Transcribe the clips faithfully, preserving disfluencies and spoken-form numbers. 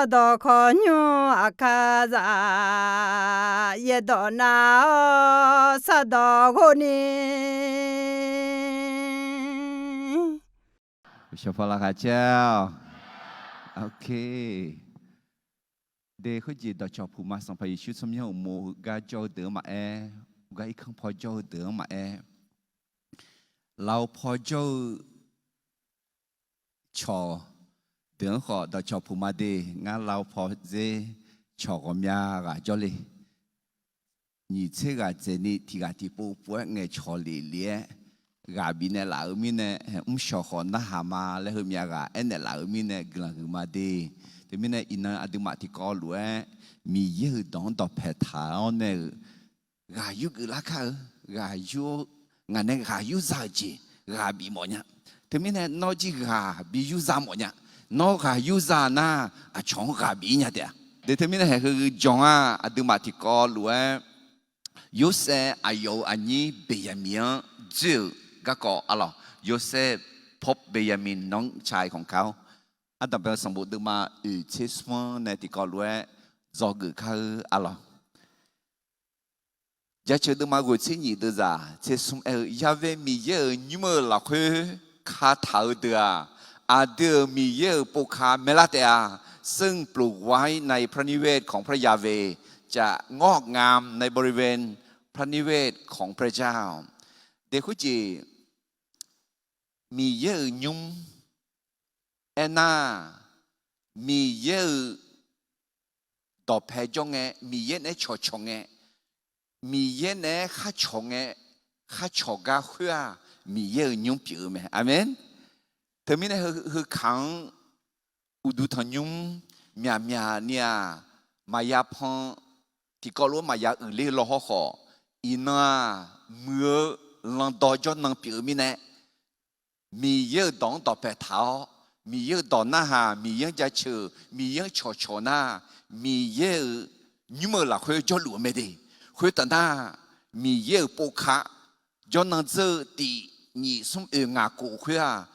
Sardawq khawqnymr aqkar za, yaerdawq nav-awr sardawq ghov ni. Shawqpaw laqkhaq caer-awq. De khoerjeq dawqcawq puqma Sanqpaq Yeqsur tsawrmyanr uqmov heugar jawr-eu deuq-anr maqaer, heugar irkanr paw jawr-eu deuq-anr maqaer, lafov paw jawr-eu cawq deuq-anr khawf dawqcawq puqma de. Ngar lafov paw dzer cawq ghawqmya ghaq jawrle. Nyiq tser ghaq dzaeqni tiq ghaq tiqpov pov-aer ngaeqcawq lef lef-aer ghaq bifnaeq laf-euq mirnae, mrshawq khawf narhaq ma laer heumyav ghaq aernaeq laf-euq mirnae guiqlanq huiqma de. Teumirnae iqnan aqduimaf tiqkawv lof-aer Miqyaer-euq dawq-anr dawqpae taq-awr nae-euq ghaq yurgeuf lar kar-eu, ghaq yur, ngaq nae ghaq yurza-euq jeq ghaq bif mawf nya. Teumirnae nawr jir ghaq bi yurza mawf nya. Nawr ghaq yurza nar, aqcawq-anr ghaq bif-ir nya taef-a. De teumirnae haeq heu jan-aq, aqduimaf tiqkawv lof-aer Yorsaev aqyawf-euq aqnyir Beqyaqmiq-anr dzoer-euq garkawv arlawq. Yorsaev, Pope Benjamin Noerke Cai Kawqkar-awr, ardanqbae-eu sanqbof deuvma oeq tser smr-anr nae tiqkawv lof-aer dzawgeuf kar-eu arlawq. Jaceuq deuvma ghoeq tser nyiq deuvzaq tser smr aer-eu, Yahweh Miqyaer-euq nymr-eu lafkhoer kataq-eu deuq-aq, aqdui-euq Miqyaer-euq povka maeqlar taef-a. ซึ่งปลูกไว้ในพระนิเวศของพระยาเวห์ จะงอกงามในบริเวณพระนิเวศของพระเจ้า De khoerjeq Miqyaer-euq nymr aernar, Miqyaer-euq dawqpae jawr ngae, Miqyaer naeq-aer cawqcawq ngae, Miqyaer naeq-aer khar cawq ngae, khar cawq gar khoer-aq, Miqyaer-euq nymr pyeuf-eu mae. Aqmeq. Teumirnae heu, heu kaq-anr uqduq tanqnymr myaqmyaq ni-aq, maqya pan, tiqkawv lof-aer maqya uiqler law hawrkhawf, iqnan-aq, muiq-eu landawv jawrnan pyeuf-eu mirnae, Miqyaer-euq dawq-anr dawqpae taq-awr, Miqyaer-euq dawq narhaq, Miqyaer-anr jaceuq, Miqyaer-anr cawqcawq nar, Miqyaer-euq nymr-eu lafkhoer jawrluf-eu mae de. Khoertav nar, Miqyaer-euq povka jawrnan dzeur-eu tiq, nyiq, smr, oeq, ngaq, kof khoer-aq,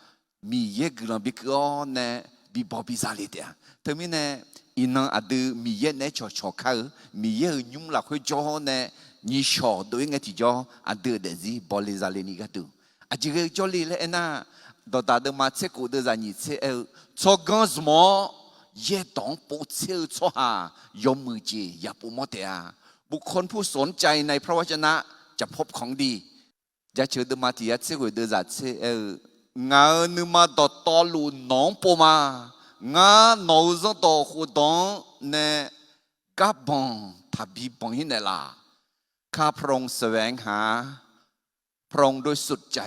Miqyaer guiqlanq bikeuv-awr nae bibaw biza le taef-a. Teumirnae, iqnan aqdui Miqyaer naeq-aer cawqcawq kar-eu, Miqyaer-euq nymr lafkhoer jawr-awr nae nyiqshawq dov-ir ngae tiqjawr, aqdui-euq daefzir bawle zale ni gharduq, aqjeq ghae jawrle laer aernar, Dawqdaq deuvma tser kof deuvzaq nyiq tser aer-eu, tsawrganr zmq-awr yaerdawq-anr povtser-eu tsawrhaq yawmuiq jeq yaqpov mawr taef-a. บุคคลผู้สนใจในพระวจนะจะพบของดี Jaceuq deuvma tiq yar tser ghoeq deuvzaq tser aer-eu, ngaq-euq nuima dawqtawvluf nawq-anr pov ma. Ngar nawq-euq zanrdawq khofdawq-anr nae garbanq taqbi banq-ir naeqlaf. ข้าพระองค์แสวงหาพระองค์ด้วยสุดใจ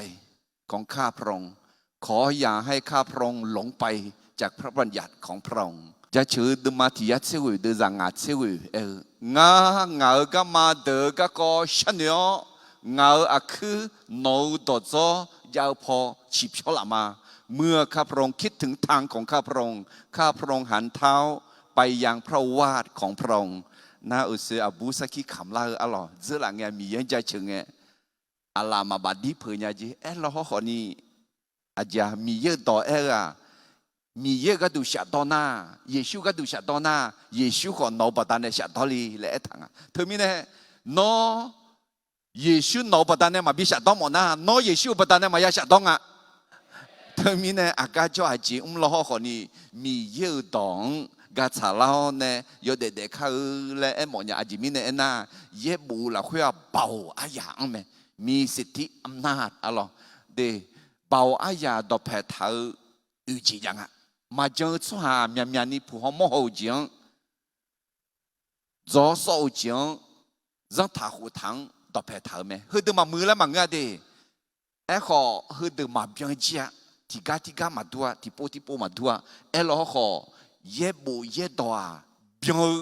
ของข้าพระองค์ ขออย่าให้ข้าพระองค์หลงไปจากพระบัญญัติของพระองค์ Jaceuq-eu deuvma tiq yar tser ghoeq deuvzaq ngaq tser ghoeq aer-eu, ngar ngaq-euq garma deuq-eu garkawv sharnoeq-awr, ngaq-euq aqkuir nawq-euq dawqdzawr jav-eu paw ciqpyawr laf ma. เมื่อข้าพระองค์คิดถึงทางของข้าพระองค์ ข้าพระองค์หันเท้าไปยังพระโอวาทของพระองค์ Nar uqshoe aqbur sarkir kamq lar-eu arlawq, dzeurlaf ngae Miqyaer-anr jaceuq ngae, aqlaf maqbaf dir peuq nya jeq aer law hawrkhawf ni, aqjeq-aq Miqyaer-euq dawq aer-eu-aq, Miqyaer-euq gharduq shafdawr nar, Yeqsur gharduq shafdawr nar, Yeqsur khawf nawq-eu baqdanae shafdawr le laer aertaq nga. Teumirnae, nawr Yeqsur nawq-eu baqdanae maqbi shafdawr mawf nar, nawr Yeqsur-euq baqdanae maqya shafdawr nga. Teumirnae aqgar jawr aqjeq mr law hawrkhawf ni, Miqyaer-euq dawq-anr gatsaq lar-awr nae yawdaef daef kar-eu laer aermawf nya. Aqjeq mirnae aernar, yaerbof lafkhoer-aq baoq aryaq anr mae, มีสิทธิอำนาจ arlawq. De, baoq aryaq dawqpae taq-eu oeq jeq jav nga. Maqjan-eu tsawrhaq myaqmyaq ni puq haw mawr haw-euq jeq-anr, dzaw sawr-eu jeq-anr, zanrtaq khoftaq-anr dawqpae taq-eu mae. Heudeuq maqmuiq laer maqngeur-a de. Aerkhawf heudeuq maqbyan jir-a. Tiqgar tirgar maqdur-a, tiqpov tiqpov maqdur-a. Aerlaw hawrkhawf, yaerbof yaerdawq-aq byan-eu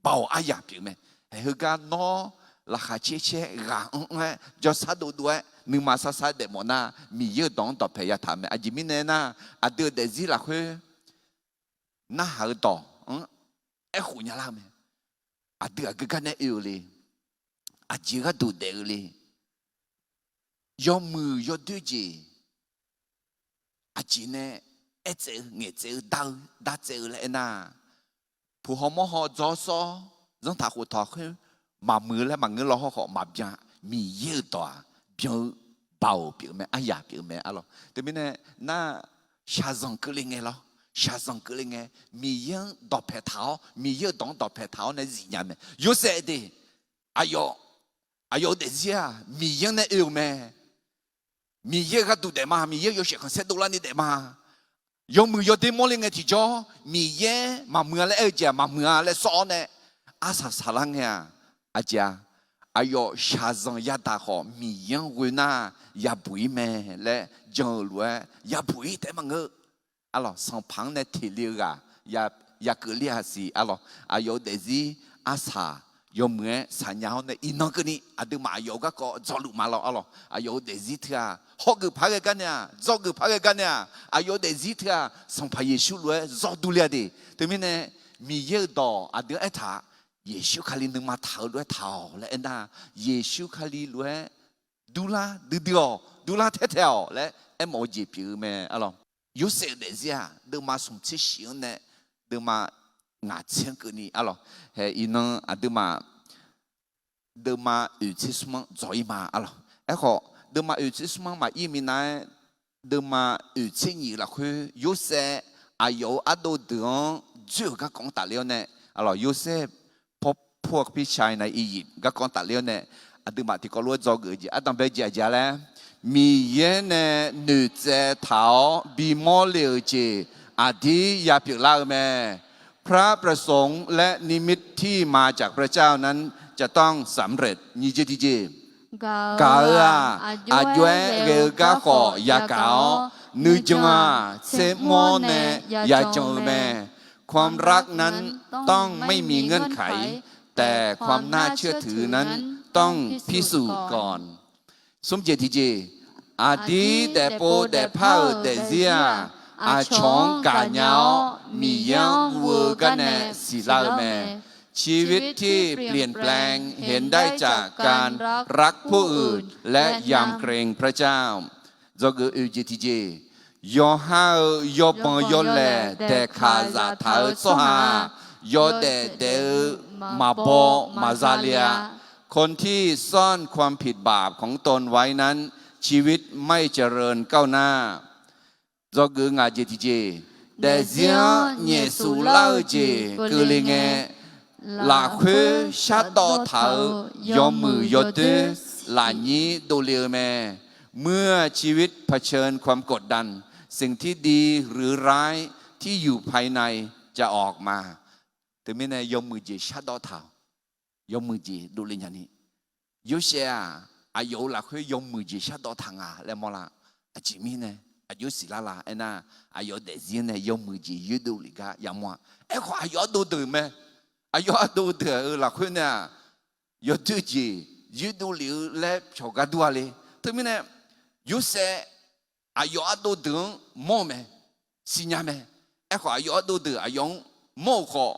baoq aryaq pyeuf mae. Heugar nawr laqkhaq caer caer ghaq anr anr-aer jawrsar dovdov-aer nuima sarsar daefmawf nar, Miqyaer-euq dawq-anr dawqpae yataq mae. Aqjeq mirnae nar, aqdui-euq daefzir lafkhoer narhaq-eu dawq-anr aerkhof nya lar-eu mae. Aqdui aqgeu gar nae oe-eu le? Aqjeq gharduq daef-eu le? Yawmuiq yawdoer jeq aqjeq nae aertsaev-eu, ngaeqtsaev-eu, dar-eu, dartsaev-eu laer aernar, puq haw mawr haw dzawr sawr, zanrtaq khoftawq khoer maqmuiq-eu laer maqngeur law hawr khawf maqbyan. Miqyaer-euq dawq-aq byan-eu baoq pyeuf-eu mae, aryaq pyeuf-eu mae arlawq. Teumirnae nar, shaqzanq keuvle ngae lawr, shaqzanq keuvle ngae, Miqyaer-anr dawqpaeq taq-awr, Miqyaer-euq dawq-anr dawqpaeq taq-awr nae zifnya mae. Yorsaev de, aqyawf, aqyawf-euq daefzir-aq Miqyaer-anr nae oe-euq mae. Miqyaer-euq gharduq daef ma, Miqyaer-euq yawshaef khanqsaer dovlar ni daef ma. Yawmuiq yawdoer mawrle ngae tiqjawr, Miqyaer maqmuiq-a laer aer-eu jeq-aq maqmuiq-a laer sawr-awr nae arsaq saqlar ngae-aq, aqjeq-a, aqyawf shaqzanq yadaq khawf Miqyaer-anr ghoe nar yabuq-ir mae laer jan-eu lof-aer yabuq-ir taef-aer maqngeur. Arlawq, sanqpaq-anr nae teq le-eu ghaq ya, ya keuvle-a siq arlawq. Aqyawf-euq daefzir arsaq yawmuiq-aer saqnya-awr nae iqnan keuvni aqduimaf aqyawf-euq garkawv dzawluf ma lawr arlawq. Aqyawf-euq daefzir teu-aq hawgeuf par ghae gar nae-aq, dzawgeuf par ghae gar nae-aq, aqyawf-euq daefzir teu-aq Sanqpaq Yeqsur lof-aer zawr durle-a de. Teumirnae Miqyaer-euq dawq aqdui-anr aertaq-a, Yeqsur Kali nuima taq-eu lof-aer taq-awq laer aernar, Yeqsur Kali lof-aer durlar duidui-awq, durlar taer tae-awq laer aermawf-eu jeq pyeuf-eu mae arlawq. Yorsaev-euq daefzir-aq deuvma smq tser shif-anr nae deuvma ngaq tser-anr keuvni arlawq. Hae iqnan aqduimaf deuvma oeq tser smr-anr dzawq-ir ma arlawq. Aerkhawf deuvma oeq tser smr-anr maqir minav-aer, deuvma oeq tser nyiq-eu lafkhoer Yorsaev aqyawf-euq ardov deuq-anr dzoer-euq garkawv-anr tafler-awr nae arlawq, Yorsaev pawr pur-eu pirshai nae Iqyif garkawv-anr tafler-awr nae aqduimaf tiqkawv lof-aer dzawgeuf-eu jeq ardanqbae jeq aqjeq-a laer, Miqyaer nae noeqtsaev taq-awr bimawr le-euq jeq aqdir ya pyeuflar-eu mae. พระประสงค์และนิมิตที่มาจากพระเจ้านั้นจะต้องสำเร็จ nyiq jeq tiqjeq. Gaq-euq-aq, aqjox-aer ghae-eu garkhawf yagaq-awr, nuijan-aq, tsermawr nae yajan-eu mae. ความรักนั้นต้องไม่มีเงื่อนไข แต่ความน่าเชื่อถือนั้นต้องพิสูจน์ก่อน smr jeq tiqjeq. Aqdir daefpov daefpar-euq daefzir-aq, aqcawq-anr gaqnya-awr Miqyaer-anr guv-eu gar nae siqlar-eu mae. ชีวิตที่เปลี่ยนแปลงเห็นได้จากการรักผู้อื่นและยำเกรงพระเจ้า Dzawgeuf oeq jeq tiqjeq. Yawqha-euq yawbanq yawlaeq daeqkaq zaftaq-eu tsawrhaq-aq, yawdaef daef-eu maqbaw maqza le-a. คนที่ซ่อนความผิดบาปของตนไว้นั้น ชีวิตไม่เจริญก้าวหน้า Dzawgeuf ngaq jeq tiqjeq. Daefzir-anr nyaefsuf lar-eu jeq keuvle ngae, lafkhoer shardawv taq-eu yawmuiq yawdoer lafnyir dovle-eu mae. เมื่อชีวิตเผชิญความกดดัน สิ่งที่ดีหรือร้ายที่อยู่ภายในจะออกมา Teumirnae yawmuiq jeq shardawv taq-awq. Yawmuiq jeq dovle nyani. Yorsaev-aq, aqyawf-euq lafkhoer yawmuiq jeq shardawv taq nga laer mawrlar. Aqjeq mirnae aqjox siqlar la aernar, aqyawf-euq daefzir nae yawmuiq jeq yoerdov lef gar yamawr-a. Aerkhawf aqyawf ardov deuq mae. Aqyawf ardov deuq-euq lafkhoer nae-aq, yawdoer jeq yoerdov lef-eu laer pyawq gar dur-a le. Teumirnae Yorsaev aqyawf ardov deuq-anr mawr-eu mae, siqnya mae. Aerkhawf aqyawf ardov deuq aqyawf-anr mawr-euq khawf,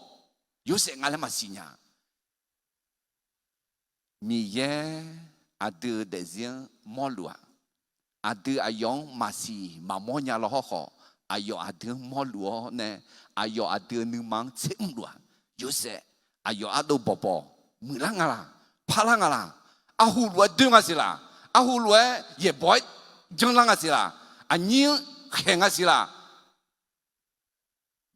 Yorsaev nga laer maqsiq nya. Miqyaer aqdui-euq daefzir-anr mawrluf-aq, aqdui aqyawf-anr maqsiq maqmawr nya law hawrkhawf, aqyawf aqdui-anr mawrluf-awr nae, aqyawf aqdui-euq nuima-anr tsermr luf-aq, Yorsaev aqyawf ardov bawqbawq muiqlar nga laq, parlar nga laq, arhu lof-aer doer nga siq laq, arhu lof-aer yaeqbawq-aer janrlar nga siq laq, aqnyir-anr khaeq nga siq laq,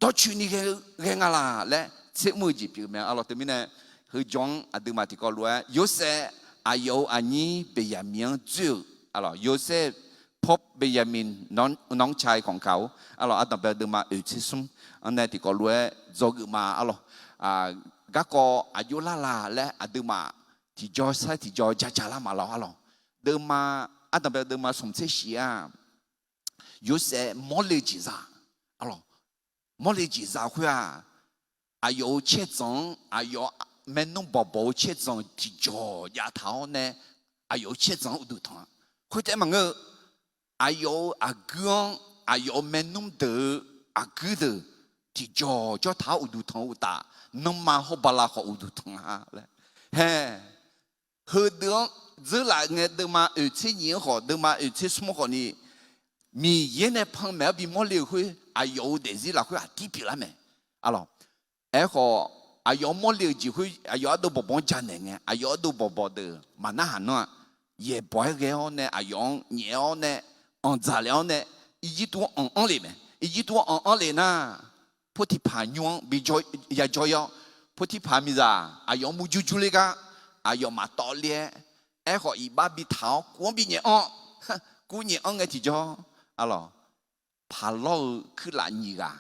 dawrcoeni ghae-eu ghae nga laq laer tsermr-eu jeq pyeuf mae. Arlawq teumirnae, heujawr-anr aqduimaf tiqkawv lof-aer Yorsaev aqyawf-euq aqnyir Beqyaqmiq-anr dzoer-euq, Yorsaev พบ Benjamin น้องชายของเขา arlawq ardanqbae deuvma oeq tser smr-anr nae tiqkawv lof-aer dzawgeuf ma arlawq. Garkawv aqjox lar la laer aqduimaf tiqjawr sair tiqjawr jaja lar ma lawr arlawq. Deuvma, ardanqbae deuvma smq tser shif-aq, Yorsaev mawrle jeq za, arlawq, mawrle jeq za khoer-aq, aqyawf-euq caerdzanq-anr, aqyawf maernmr bawqbawq-eu caerdzanq tiqjawq jav taq-awr nae, aqyawf-euq caerdzanq-anr uqduq tanq-a. Khoertaef maqngeur-eu, aqyawf-euq aqguir-anr, aqyawf-euq maernmr deuq-eu aqguir deuq tiqjawq jawr taq-awr uqduq tanq-eu uqtaf, nanrma hawr bala khawf uqduq tanq-a laer. Hae, heudeuq-anr dzeurlaf ngae deuvma oeq tser nyiq-anr khawf, deuvma oeq tser smr-anr khawfni, Miqyaer nae panmaeq-awr bimawr le-euq khoer, aqyawf-euq daefzir lafkhoer aqdir pyeuflar mae. Arlawq, Aerkhawf, aqyawf-anr mawrle-euq jeq khoer aqyawf ardov bawqbawq-anr janaeq ngae, aqyawf ardov bawqbawq deuq maqnarhaq nanr-aq, yaeqbawq-aer ghae-awr nae aqyawf-anr nyaef-awr nae, anqdzaq lef-awr nae, Irjirtuv-anr anq anr lef mae. Irjirtuv-anr anq anr lef nar, Potiqpaq nymr-anr bi yajawr ir-awr, Potiqpaq miqzaq aqyawf-anr murjur jur ler gar, aqyawf maqtawvler-aer, aerkhawf iqbax bitaq-awr kuv-anr binyaef anr, kuv nyaef anr ngae tiqjawr, arlawq, paqlawr-eu kuirlaf nyiq ghaq,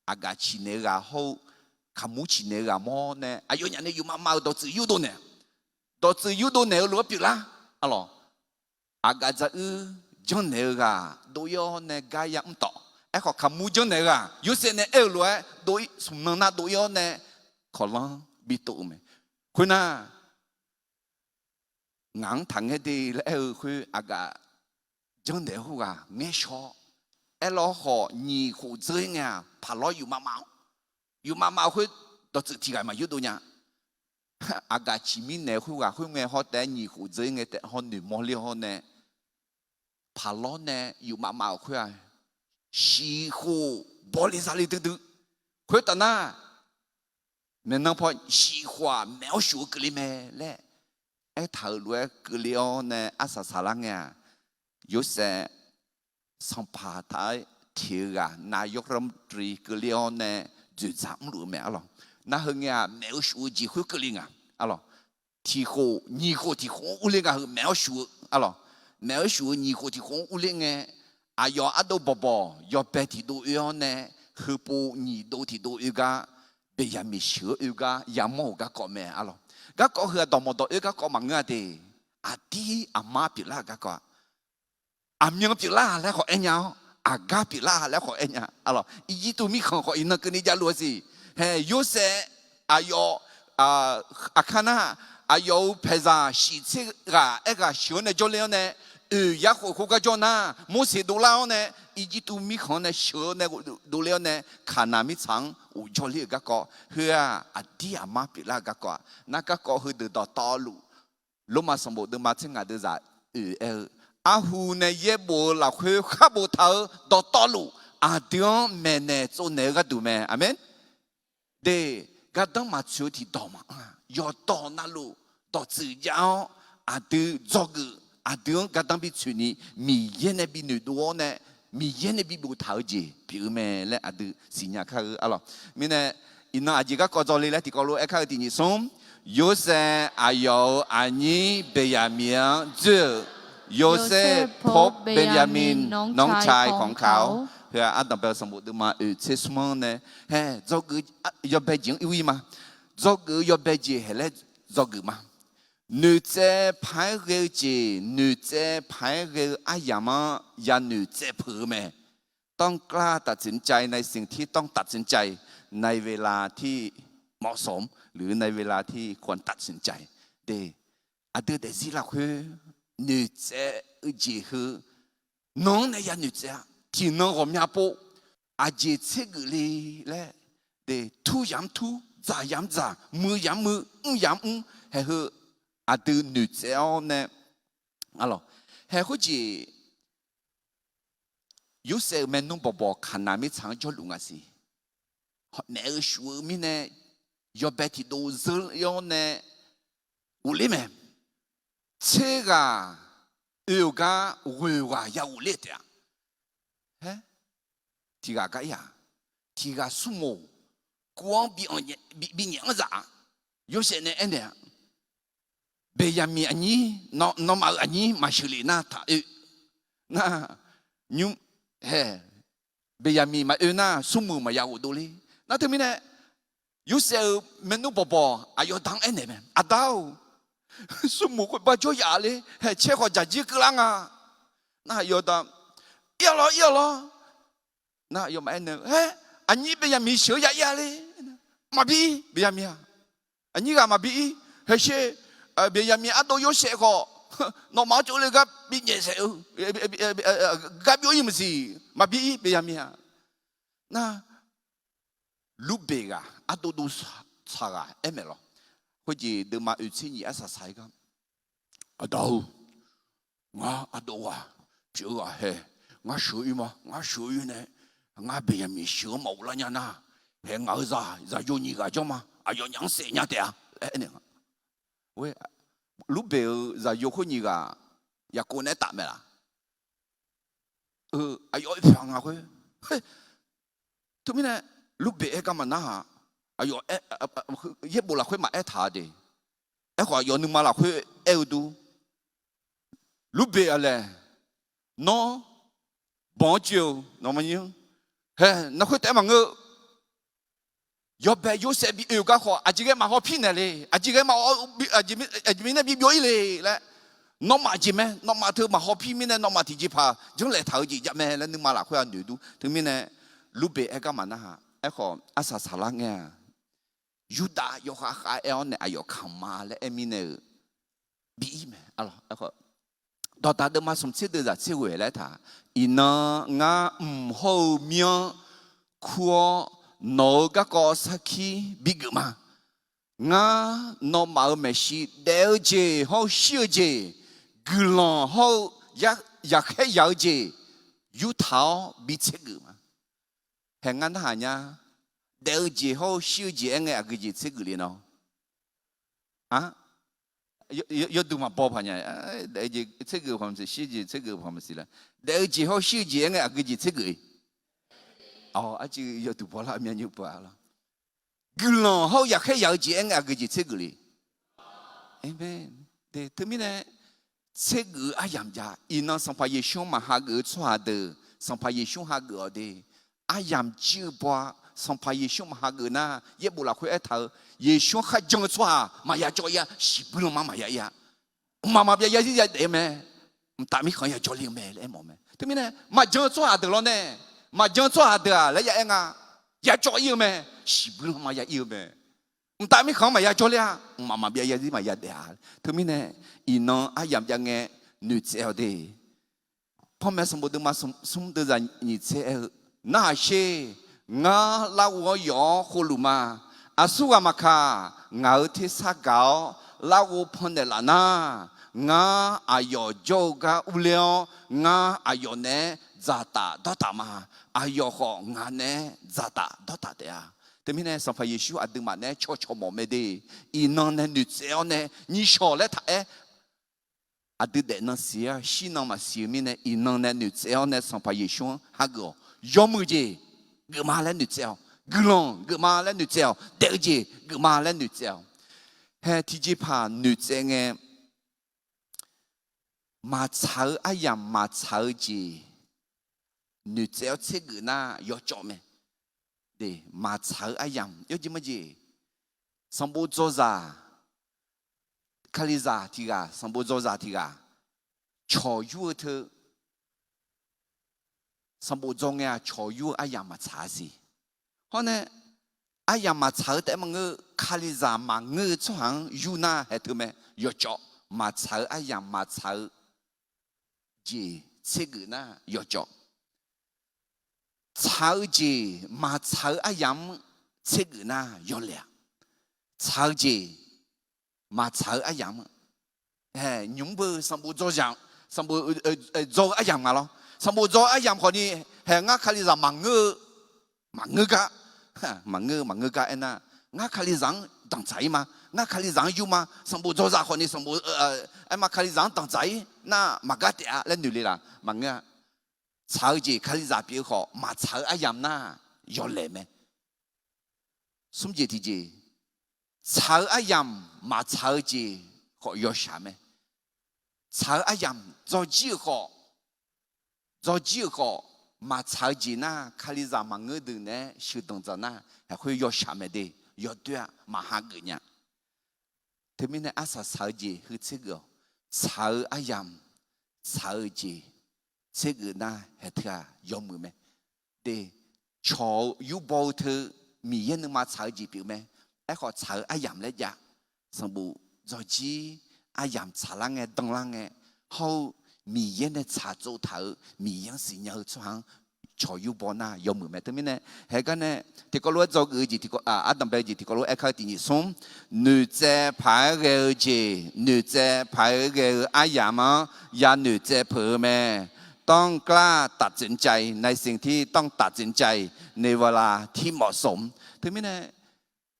aqgaf ciqnaeq-eu ghaq hawr-eu kaqmur ciqnaeq-eu ghaq mawr nae aqyawfnyaf nae yufmav mav-euq dawqtsuif yurdov naeq, dawqtsuif yurdov naeq-eu lof-aer pyeuflar, arlawq, aqgaf dzaruir janrnaeq-eu ghaq dov ir-awr nae gar ya mr tawf. Aerkhawf kaqmur janrnaeq-eu ghaq Yorsaev nae aer-euq lof-aer dov ir, smq nan nar dov ir-awr nae kawqlanr bitov-eu mae. Khoernar, ngaq-anr taqngaer de laer aer-eu khoer aqgaf janrnaeq-eu khoerghaq ngaer shaw-awr, aerlawr khawf nyiq khof dzeur-ir ngae-aq, paqlawr yufmav mav-awr, yufmav mav-eu khoer dawqtsuif tiq ghaq maqyurdov nya. Aqgaf ciqmir naeq-eu khoerghaq khoerngae hawr taef-aer nyiq khof dzeur-ir ngae taef hawr noeqmawr ler-awr nae, paqlawr nae yufmav mav-euq khoer-aq, shiq khof bawle zale duidui. Khoertaf nar, maeqnan paw shiq khof-aq maeq-awr shuf-eu keuvle mae laer aertaq-euq lof-aer keuvle-awr nae arsaq saqlar ngae-aq, Yorsaev sanqpaq taq-aer teq-eu ghaq นายกรัฐมนตรี keuvle-awr nae dzoeqdzaq mrluf-eu mae, arlawq. Nar heu ngae-aq maeq-eu shuf-eu jeq khoer keuvle nga, arlawq. Tiq khof nyiq khof tiq khof-anr urler nga heu maeq-awr shuf-eu, arlawq. Maeq-awr shuf-eu nyiq khof tiq khof-anr urler ngae, aqyawf ardov bawqbawq yawbae tiqdov oe-awr nae, heupov nyiq dov tiqdov oe gar, Beqyaqmiq sheuq-eu oe gar yamawr-euq garkawv mae, arlawq. Garkawv heu-aq dawqmawq dawq oe garkawv maqngeur-a de. Aqdir aqmar pyeuflar-euq garkawv-a, aqmyan pyeuflar laer khawf aer nya-awr, aqgar pyeuflar laer khawf aer nya, arlawq. Irjirtuv mirkhanq khawf iqnan keuvni javluf-a siq. Hae, Yorsaev, aqyawf, aqkar nar, aqyawf-euq paeqzaq shiq tser ghaq aerghaq sheuq-awr nae jawrler-awr nae, oeq yarkhof khoergar jawr nar, Morseq dovlar-awr nae, Irjirtuv mirkhanq-anr nae sheuq-awr nae dovler-awr nae, Kaqnaq mirtsaq-anr ghofjawr ler-euq garkawv heu-aq, aqdir aqmar pyeuflar-euq garkawv-a. Nar garkawv heudeuq dawqtawvluf, Lormav sanqbof deuvma tser ngaq deuvzaq oeq aer-eu, arhu nae yaerbof-eu lafkhoer khar boftaq-eu dawqtawvluf, aqdui-anr maeqnaeq tsovnaeq-eu gharduq mae. Aqmeq. De, gardanr maqtsoeq-eu tiqdawq maqanr-a. Yawqdawq navluf dawqtsuif jav-awr, aqdui dzawgeuf, aqdui-anr gardanr bitsoeqni, Miqyaer nae bi noeqdov-awr nae, Miqyaer nae bi boftaq-eu jeq pyeuf-eu mae laer aqdui siqnya kar-eu, arlawq. Mirnae, iqnan aqjeq garkawv dzawle laer tiqkawv lof-aer kar-eu tiq nyiq smr, Yorsaev aqyawf-euq aqnyir Beqyaqmiq-anr dzoer-euq, Yoseph Pope Benjamin น้องชายของเขา Heu-aq, ardanqbae-eu sanqbof deuvma oeq tser smr-anr nae, hae, dzawgeuf yawbae jeq-anr ir-ir ma. Dzawgeuf-eu yawbae jeq haeq laer dzawgeuf ma. Noeqtsaev paq-aer ghae-eu jeq, noeqtsaev paq-aer ghae-eu aryamq-anr yanoeq tsaev peuq-eu mae. ต้องกล้าตัดสินใจในสิ่งที่ต้องตัดสินใจ ในเวลาที่เหมาะสม หรือในเวลาที่ควรตัดสินใจ De, aqdui daefzir lafkhoer noeqtsaev-eu jeq heu, nan-anr nae yanoeq tsaev-a. Tiqnan ghawqmya pov, aqjeq tsergeuf le laer, de, tur yamq tur, dzaq yamq dzaq, muiq yamq muiq, mr yamq mr, haeq heu aqdui noeqtsaev-awr nae, arlawq, haeq khoerjeq Yorsaev-euq maernmr bawqbawq Kaqnaq mirtsaq-anr jawrluf nga siq. Maeq-eu shuf-eu mirnae, yawbae tiqdov zeur-awr nae ghofler mae. Tser ghaq oe-euq gar ghoeq ghaq ya ghofler taef-a. Haer, tiq ghaq gar ir-aq, tiq ghaq smrmoq, kuv-anr bi nyaef anr zaf-a. Yorsaev nae aernaeq-a, Beqyaqmiq aqnyir, nawmaf-euq aqnyir maqsheuq lef nar taq oe. Nar, nymr, hae, Beqyaqmiq maqoe nar smrmuiq maqya ghofdov le. Nar teumirnae, Yorsaev-euq maernmr bawqbawq aqyawf da-anr aernaeq mae, Aqda-or, smrmuiq khoerbar jawr yaf le. Hae, caer khawf dzaqjir keuvlar nga. Nar aqyawf da, Ir-awq lawr, ir-awq lawr. Nar aqyawfmaf aernaeq, Haer, aqnyir Beqyaqmiq sheuq-eu ya ir-a le. Maqbi ir, Beqyaqmiq-aq. Aqnyir ghaq maqbi ir. Haeqsher, Beqyaqmiq ardov Yorsaev khawf, nawmaf-anr tsovle gar binyaef saef-eu, gar byov ir maqsiq, maqbi ir Beqyaqmiq-aq. Nar, Lurbeq ghaq ardov dov tsaq ghaq aer maeq lawq. Khoerjeq deuvma oeq tser nyiq arsaq saq-ir gar, Aqda-or, ngar ardov ghaq pyeuf-eu ghaq hae, ngar sheuq-ir ma, ngar sheuq-ir nae, ngar Beqyaqmiq sheuq-anr maqghoflar nya nar, Hae, ngaq-euq zaq, zaqyo nyiq ghaq jawr ma. Aqyawf nyaef-anr saef nya taef-a laer aernaeq nga. Lurbeq-euq zaqyo khoer nyiq ghaq Yaqkov naeq-aer taf mae laq? Aqyawf oe pyaq nga khoer. Teumirnae Lurbeq aer gar maqnar-aq, aqyawf yaerbof lafkhoer maqaer taq-a de. Aerkhawf aqyawf nuima lafkhoer aer-eu dur, Lurbeq-aq laeq, nawr banq-anr joe-eu nawq maqnyir-anr, hae, nar khoer taef-aer maqngeur-eu, yawbae Yorsaev bi oe-eu gar khawf aqjeq ghae maqhaw pir naeq le, aqjeq ghae maqhaw, aqjeq mirnae bi byov-ir le laer, nawmaf jeq mae, nawmaf teu maqhaw pir mirnae nawmaf tiqjeqpaq janrlaeq taq-eu jeq jav mae laer nuima lafkhoer-aq noeq dur. Teumirnae Lurbeq aer gar maqnar-aq, aerkhawf arsaq saqlar ngae-aq, Yurdav yawkhav khav aer-awr nae aqyawf kamq ma laer aer mirnae-euq bi-ir mae. Dawqdaq deuvma smq tser deuv zaq tser ghoeq laer taq, iqnan ngar mq hawr-eu mir-anr kur-awr, nawq-euq garkawv sarkir bigeuf ma. Ngar nawmaf-euq maeqshi daef-eu jeq hawr-eu shir-eu jeq, guiqlanq hawr-eu yaqkhaer yaq-eu jeq yurtaq-awr bi tsergeuf ma. Hae, ngar narhaq nya, daef-eu jeq hawr-eu shir-eu jeq aer ngae aqgeu jeq tsergeuf le nawr? Yawduq maqbaw paq nya. Daef-eu jeq tsergeuf paq maqsiq, shir-eu jeq tsergeuf paq maqsiq laer, daef-eu jeq hawr-eu shir-eu jeq aer ngae aqgeu jeq tsergeuf-e? Awq, arcuiv yawduq bawlar myav nymr pov-a lawr. Guiqlanq hawr-eu yaqkhaer yaq-eu jeq aer ngae aqgeu jeq tsergeuf le? Aqmeq. Teumirnae tsergeuf-eu aryamq jav. Iqnan Sanqpaq Yeqsur-anr maqhageuf-eu tsawrhaq deuq Sanqpaq Yeqsur hageuf-awq de. Aryamq jir-eu baw-a. Sanqpaq Yeqsur maqhageuf nar, yaerbof lafkhoer aertaq-eu, Yeqsur-anr kharjan-eu tsawrhaq maqya jawr-ir-a. Shiqbuir lanma maqya ir-a. Mqmaq maqbyav yarzir yadaef-eu mae. Mqtav mirkhanq-anr ya jawrler-eu mae laer aermawf mae. Teumirnae maqjan-eu tsawrhaq deuq lawr nae, maqjan-eu tsawrhaq deuq-aq laer ya aer nga, ya jawr-ir-eu mae. Shiqbuir lanma ya ir-eu mae. Mqtav mirkhanq-anr maqya jawrler-a. Mqmaq maqbyav yarzir maqya daef-a. Teumirnae iqnan aryamq jav ngae noeqtsaev-awq de. Panmaeq sanqbof deuvma smr deuv zaq nyiq tser aer-eu, narhaq sher. Ngar larghov-anr yawf-awr khovluf ma. Aqsurghaq maqkaq, ngaq-euq tersar gaq-awr larghov pannaeq laf nar, ngar aqyawf jawr-eu gar urler-awr, ngar aqyawf naeq-aer dzaqtaf dawrtaf ma. Aqyawf khawf ngaq naeq-aer dzaqtaf dawrtaf taef-a. Teumirnae Sanqpaq Yeqsur aqduimaf naeq-aer cawqcawq mawf mae de. Iqnan nae noeqtsaev-awr nae nyiq shawq laer taq-aer, aqdui daefnan siq-a, shirnan maqsiq-eu mirnae iqnan nae noeqtsaev-awr nae Sanqpaq Yeqsur-anr hageuf-awq. Yawmuiq jeq geufma laer noeqtsaev-awq. Guiqlanq geufma laer noeqtsaev-awq. Daef-eu jeq geufma laer noeqtsaev-awq. Hae, tiqjeqpaq noeqtsaev ngae, maqtsaq-eu aryamq maqtsaq-eu jeq noeqtsaev-awr tsergeuf nar yawcawv mae. Maqtsaq-eu aryamq yawjeq majeq, sanqbof dzawzaq, Kalizaq tiq ghaq, sanqbof dzawzaq tiq ghaq, cawq yur-eu teu, sanqbof dzaw ngae-aq cawq yur-eu aryamq maqtsaq-a siq. Hawr nae aryamq maqtsaq-eu taef-aer maqngeur, Kalizaq maqngeur-eu tsawrhaq-anr yur nar hae teu mae. Yawcawv, maqtsaq-eu aryamq maqtsaq-eu jeq tsergeuf nar yawcawv. Tsaq-eu jeq maqtsaq-eu aryamq-anr tsergeuf nar yawlaeq-a. Tsaq-eu jeq maqtsaq-eu aryamq-anr, nymq-mr beu sanqbof dzaw, sanqbof dzaw-eu aryamq nga lawr. Sanqbof dzaw-eu aryamq khawfni, hae ngar Kalizaq maqngeur-eu, maqngeur gar, maqngeur-eu maqngeur gar aernar, ngar Kalizaq-anr danqdzaq-ir ma, ngar Kalizaq-anr yur ma. Sanqbof dzaw zaq khawfni sanqbof, aer ma Kalizaq-anr danqdzaq-ir nar maqgar taef-a laer noeq le laf? Maqngeur-a. Tsaq-eu jeq Kalizaq pyeuf-eu khawf maqtsaq-eu aryamq nar yawlaeq mae. Smr jeq tiqjeq, tsaq-eu aryamq maqtsaq-eu jeq khawf yawshaq mae. Tsaq-eu aryamq dzawjir-euq khawf, dzawjir-euq khawf, maqtsaq-eu jeq nar Kalizaq maqngeur deuq naeq-aer sheuqdanq dzaq nar, haeq khoer yawshaq mae de, yawdoer-aq maqhageuf nya. Teumirnae arsaq saq-eu jeq heu tsergeuf-awq. Tsaq-eu aryamq, tsaq-eu jeq tsergeuf nar haeq teu-aq yawmuiq mae. De, cawq-eu yurbaw-eu teu Miqyaer nuima tsaq-eu jeq pyeuf mae. Aerkhawf tsaq-eu aryamq laer jav. Sanqbof dzawjir aryamq tsaqlar ngae danlar ngae, hawr-eu Miqyaer nae tsaq tsov taq-eu Miqyaer-anr siqnya-eu tsawrhaq-anr cawq yurbaw nar yawmuiq mae. Teumirnae haeq gar nae tiqkawv lof-aer dzawgeuf-eu jeq, ardanqbae-eu jeq tiqkawv lof-aer aerkar-eu tiq nyiq smr, noeqtsaev paq-aer ghae-eu jeq, noeqtsaev paq-aer ghae-eu aryamq-anr ya noeqtsaev peuq-eu mae. ต้องกล้าตัดสินใจในสิ่งที่ต้องตัดสินใจในเวลาที่เหมาะสม Teumirnae,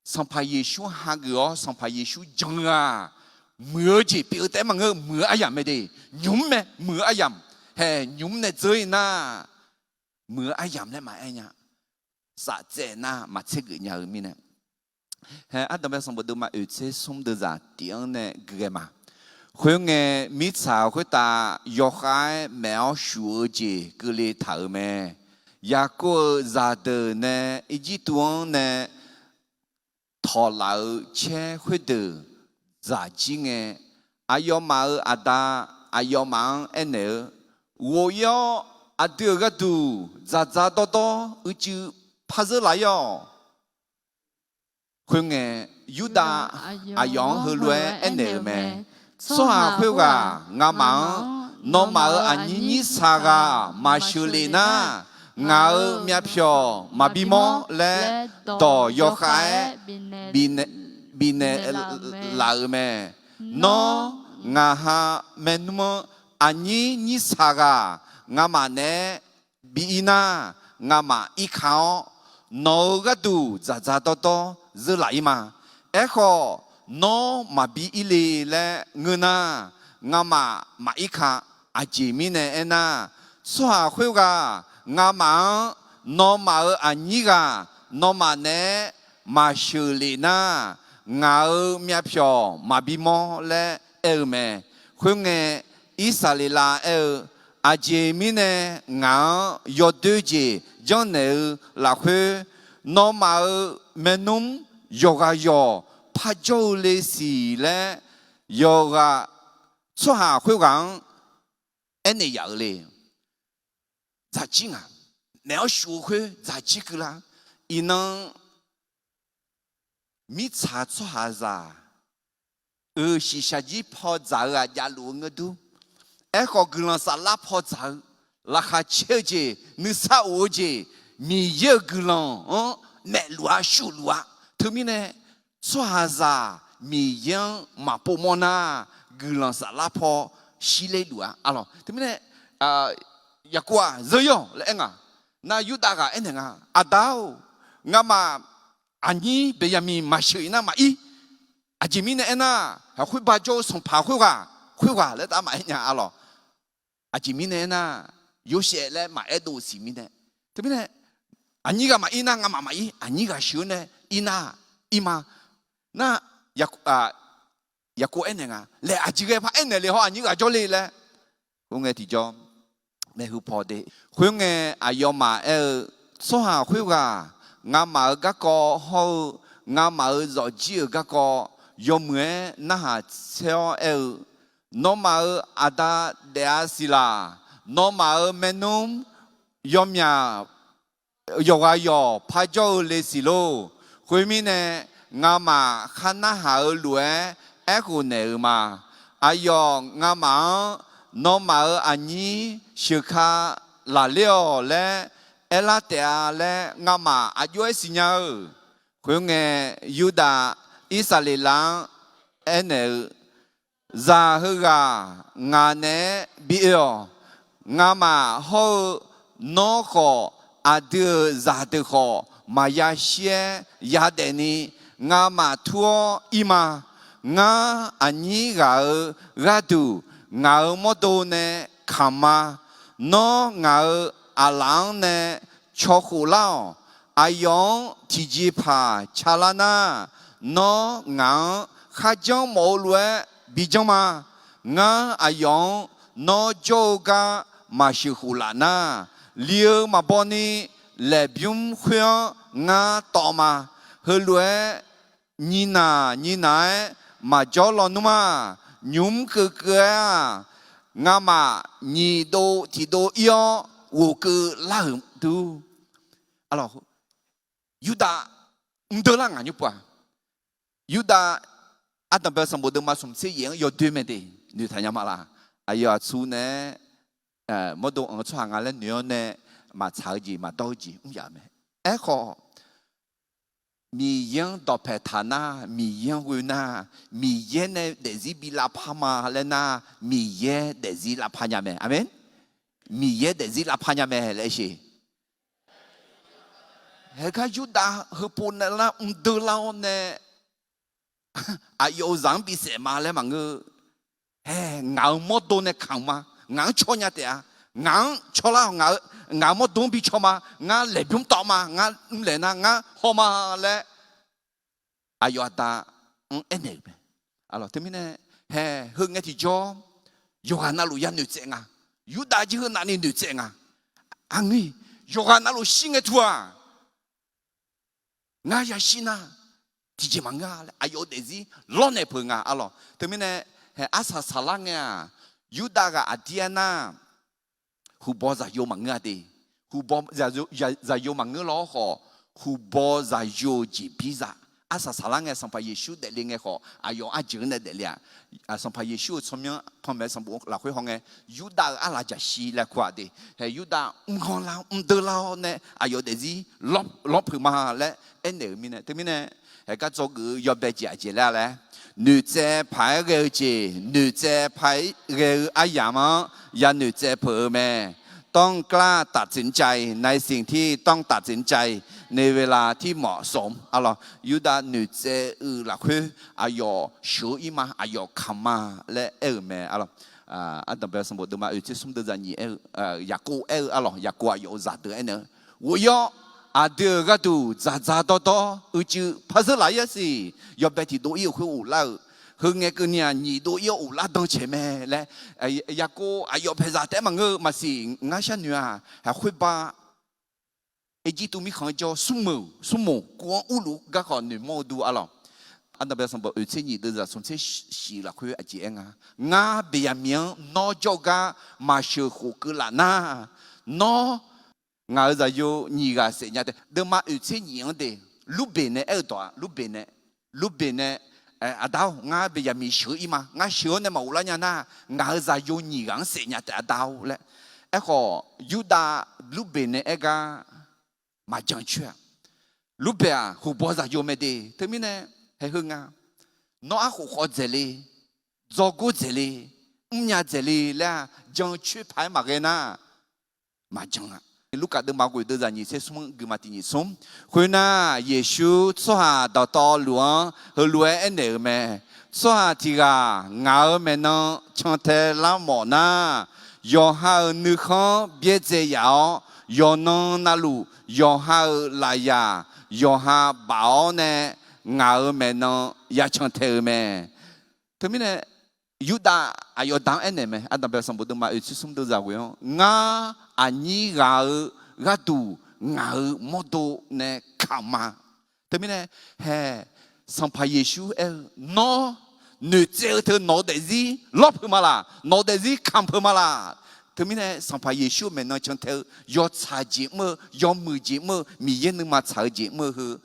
Sanqpaq Yeqsur hageuf-awr Sanqpaq Yeqsur jan-eu-aq, muiq-eu jeq pyeuf-eu taef-aer maqngeur, muiq-eu aryamq mae de. Nymq mr mae, muiq-eu aryamq. Hae, nymq mr nae dzeur-ir nar, muiq-eu aryamq laer maqaer nya. Safcaev nar maqtser geuf nya-eu mirnae. Hae, ardanqbae sanqbof deuvma oeq tser smr deuvzaq tif-anr nae gui ghae ma. Khoerngae, mirtsaq khoertav yawkhav-aer maef-awr shuf-eu jeq keuvle taq-euq mae. Yaqkov-euq zaqdeuq nae Irjirtuv-anr nae tawqlaf-eu caer khoerdeuq dzaq jir ngae, aqyawfmaf-euq aqda aqyawfmaf-anr aernaeq-eu, Ghof-ir-awr aqdui-euq gharduq dzaqdzaq dawrdawr uicuiv par zeur laf-ir-awq. Khoerngae, Yurdav aqyawf-anr heulof-aer aernaeq-euq mae. Tsawrhaq khoerghaq ngamaf-anr nawmaf-euq aqnyir nyir saqghaq maqsheuq lef nar, ngaq-euq myavpyawq maqbi mawr laer dawq yawkhav-aer bifnaeq laf-euq mae. Nawr, ngaq ha maernmr-anr aqnyir nyir saqghaq ngamaf naeq-aer bi ir nar, ngamaf irka-awr nawq-euq gharduq dzaqdzaq dawrdawr zeur laf-ir ma. Aerkhawf, nawr maqbi ir le laer ngeur nar, ngamaf maqir ka. Aqjeq mirnae aernar, tsawrhaq khoerghaq ngamaf-anr nawmaf-euq aqnyir ghaq nawmaf naeq-aer maqsheuq lef nar, ngaq-euq myavpyawq maqbi mawr laer aer-eu mae. Khoerngae, Irsaqleqlav aer-eu, Aqjeq mirnae ngaq-anr yawdoer jeq janrnaeq-eu lafkhoer, nawmaf-euq maernmr yawqghaq yawq parjawr-eu le siq laer, yawqghaq tsawrhaq khoerghaq-anr aernaeq yaf-eu le. Dzaqjir ngaq, naeq-awr shuf-eu khoer dzaqjir keuvlar. Iqnan mirtsaq tsawrhaqzaq-euq shiqshaq jir paw dzaq-eu-aq javluf-eu ngeur dur. Aerkhawf, guiqlanq saflar paw dzaq-eu, laqkhaq caer-eu jeq, nuisar of-eu jeq, Miqyaer-euq guiqlanq-anr maefluf-a, shufluf-a. Teumirnae, tsawrhaqzaq Miqyaer-anr maqpov mawr nar, guiqlanq saflar paw shirler luf-a. Arlawq, teumirnae, Yaqkov-aq zeur-ir-awq laer aer nga. Nar Yurdav ghaq aernaeq nga, Aqda-or, ngamaf aqnyir Beqyaqmiq maqsheuq-ir nar maqir. Aqjeq mirnae aernar, haq khoerba jawr-eu sanqpaq khoerghaq, khoerghaq laer taf maqaer nya. Arlawq, aqjeq mirnae aernar, Yorsaev laer maqaer dov siq mirnae. Teumirnae, aqnyir ghaq maqir nar ngamaf maqir, aqnyir ghaq sheuq-eu nae ir nar, ir ma. Nar, Yaqkov aernaeq nga, laeq aqjeq ghae par aernaeq le hawr aqnyir ghaq jawrle laer. Khoerngae tiqjawr maeqhu paw de. Khoerngae, aqyawfmaf aer-eu, Tsawrhaq khoerghaq ngamaf-euq garkawv hawr-eu ngamaf-euq zawqjir-euq garkawv yawmuiq-aer narhaq tsaer-awr aer-eu, Nawmaf-euq aqda daef-a siq laq. Nawmaf-euq maernmr yawmyaq yawqghaq yawq parjawr-eu le siq lor. Khoermirnae, ngamaf khar narhaq-eu lof-aer aerkhof naeq-euq ma. Aqyawf ngamaf-anr nawmaf-euq aqnyir sheuq ka laqler-awq laer aerlar taef-a laer ngamaf aqjox-aer siqnya-eu. Khoerngae, Yurdav Irsaqleqlav-anr aernaeq-eu, Zaq heughaq ngaq naeq-aer bi oe-awq. Ngamaf hawr-eu nawr khawf, aqdui-euq zaqdeuq khawf, maqya shir-aer yadaef ni ngamaf tur-awr ir ma. Ngar aqnyir ghaq-euq gharduq ngaq-euq mawrdo nae kamq ma. Nawr ngaq-euq aqlaf-anr nae caw khof lar-awq. Aqyawf-anr tiqjeqpaq ca lar nar, nawr ngaq-anr kharjanr mawf-eu lof-aer bi janr ma. Ngar aqyawf-anr nawr jawr-eu gar maqsheuq khof laf nar, li-eu maqbaw ni laeqbymr khoer-anr ngar tawv ma. Heulof-aer nyiq naq nyiq naq-aer maqjawr lawnmr-aq, nymq mr keuv keuv-aer-aq, ngamaf nyiq dov tiq dov ir-awr ghofkeuv lar-euq dur. Yurdav mr deur lar ngaq nymr pov-aq, Yurdav ardanqbae sanqbof deuvma smq tser yaef-anr yawdoer mae de, noeqtaq nya ma laq. Aqyawf aqtsu nae mawrdo anq-eu tsawrhaq nga laer noeq-awr nae maqtsaq-eu jeq maqdawr-eu jeq mr yaf-eu mae. Aerkhawf, Miqyaer-anr dawqpae taq nar, Miqyaer-anr ghoe nar, Miqyaer nae daefzir bi lavpar ma laer nar, Miqyaer daefzir lavpar nya mae. Aqmeq. Miqyaer daefzir lavpar nya mae laer sheq. Haegar Yurdav heupov nae lar mrdeuv lar-awr nae, aqyawf-euq zaq-anr bisaef ma laer maqngeur. Hae, ngaq-euq mawrdo nae kamq ma. Ngaq-anr caw nya taef-a. Ngaq-anr cawlar-awq. Ngaq-euq mawrdo-anr bi caw ma. Ngar laeqbymr tawv ma. Ngar mrlaeq nar ngar haw ma laer, aqyawf aqda-anr aernaeq-euq mae. Teumirnae, hae, heu ngae tiqjawr, yawqghaq navluf ya noeqtsaev nga. Yurdav jir heu navni noeqtsaev nga. Aqngeur, yawqghaq navluf shir ngae teu-aq, ngar yashir nar, tiqjeq maqngeur-a laer aqyawf-eu daefzir lawrnaeq peuq nga arlawq. Teumirnae, hae, arsaq saqlar ngae-aq, Yurdav ghaq aqdir aernar, huqbaw zaqyo maqngeur-a de. Huqbaw zaqyo maqngeur law-awr khawf, huqbaw zaqyo-eu jeqbir za. Arsaq saqlar ngae Sanqpaq Yeqsur daefle ngae khawf, aqyawf arjeuq-anr nae daefle-aq, Sanqpaq Yeqsur-euq tsawrmyanr panmaeq sanqbof lafkhoer hawngae, Yurdav-euq arlaq jaqshir laer kur-aq de. Hae, Yurdav mrghanr lar mrdeuv lar-awr nae aqyawf daefzir lawr peuq ma laer aernaeq-euq mirnae, teumirnae, haegar dzawgeuf-eu yawbae jeq aqjeq laer laer, noeqtsaev paq-aer ghae-eu jeq, noeqtsaev paq-aer ghae-eu aryamq-anr ya noeqtsaev peuq-eu mae. ต้องกล้าตัดสินใจในสิ่งที่ต้องตัดสินใจในเวลาที่เหมาะสม arlawq. Yurdav noeqtsaev-eu lafkhoer aqyawf sheuq-ir ma, aqyawf kamq ma laer aer-euq mae arlawq. Ardanqbae sanqbof deuvma oeq tser smr deuv zaq nyiq aer-eu, Yaqkov aer-eu arlawq. Yaqkov aqyawf-euq zaqdeuq aernaeq-eu, ghof-ir-awr, aqdui-euq gharduq dzaqdzaq dawrdawr uicuiv par zeur laf-ir-a siq. Yawbae tiqdov-ir-euq khoer ghoflar-euq, heu ngae keuvni-aq nyiq dov-ir-awr ghoflar dan caeq mae laer, Yaqkov aqyawf paeqzaq taef-aer maqngeur-eu maqsiq. Ngar sharnoeq-aq, haq khoerba Erjirtuv mirkhanq-anr jawr smrmuiq smrmuiq kuv-anr urluf-eu garkawv noeqmawr-eu dur arlawq. Ardanqbae sanqbof oeq tser nyiq deuv zaq smq tser shif lafkhoer aqjeq aer nga, Ngar Beqyaqmiq-anr nawr jawr-eu gar maqsheuq khof keuv laf nar, nawr ngaq-euq zaqyo nyiq ghaq saef nya taef. Deuvma oeq tser nyiq-anr de, Lurbeq nae aer-eu dawq-aq, Lurbeq nae, Lurbeq nae, Aqda-or, ngar Beqyaqmiq sheuq-ir ma. Ngar sheuq-awr nae maqghoflar nya nar, ngaq-euq zaqyo nyiq ghaq-anr saef nya taef, Aqda-or laer. Aerkhawf, Yurdav Lurbeq nae aer gar maqjan coer-a. Lurbeq-aq, huqbaw zaqyo mae de. Teumirnae, haeq heu nga, nawr arkhof khawf dzaeq le, dzawgor dzaeq le, mrnya dzaeq le laer-aq, jan coer paq-aer maqghae nar, maqjan-a. Lurkaf deuvma ghoeq deuv zaq nyiq tser smr-anr guima tiq nyiq smr. Khoernar, Yeqsur tsawrhaq dawqtawvluf-anr heulof-aer aernaeq-euq mae. Tsawrhaq tiq ghaq ngaq-euq maeqnan cantae lar mawf nar, yawqha-euq nuikhanr byaerdzae yaf-awr, yawqnan navluf yawqha-euq lafyaq yawqha baf-awr nae ngaq-euq maeqnan ya cantae-eu mae. Teumirnae, Yurdav aqyawf da-anr aernaeq mae. Ardanqbae sanqbof deuvma oeq tser smr deuv zaq ghoeq-anr, Ngar aqnyir ghaq-euq gharduq ngaq-euq mawrdo nae kamq ma. Teumirnae, hae, Sanqpaq Yeqsur aer-eu, Nawr noeqtsaev-eu teu nawq-eu daefzir lawr peuq ma laq? Nawq-eu daefzir kamq peuq ma laq? Teumirnae, Sanqpaq Yeqsur-euq maeqnan cantae-eu yawtsaq jeq mr-eu, yawmuiq jeq mr-eu, Miqyaer nuima tsaq-eu jeq mr-eu heu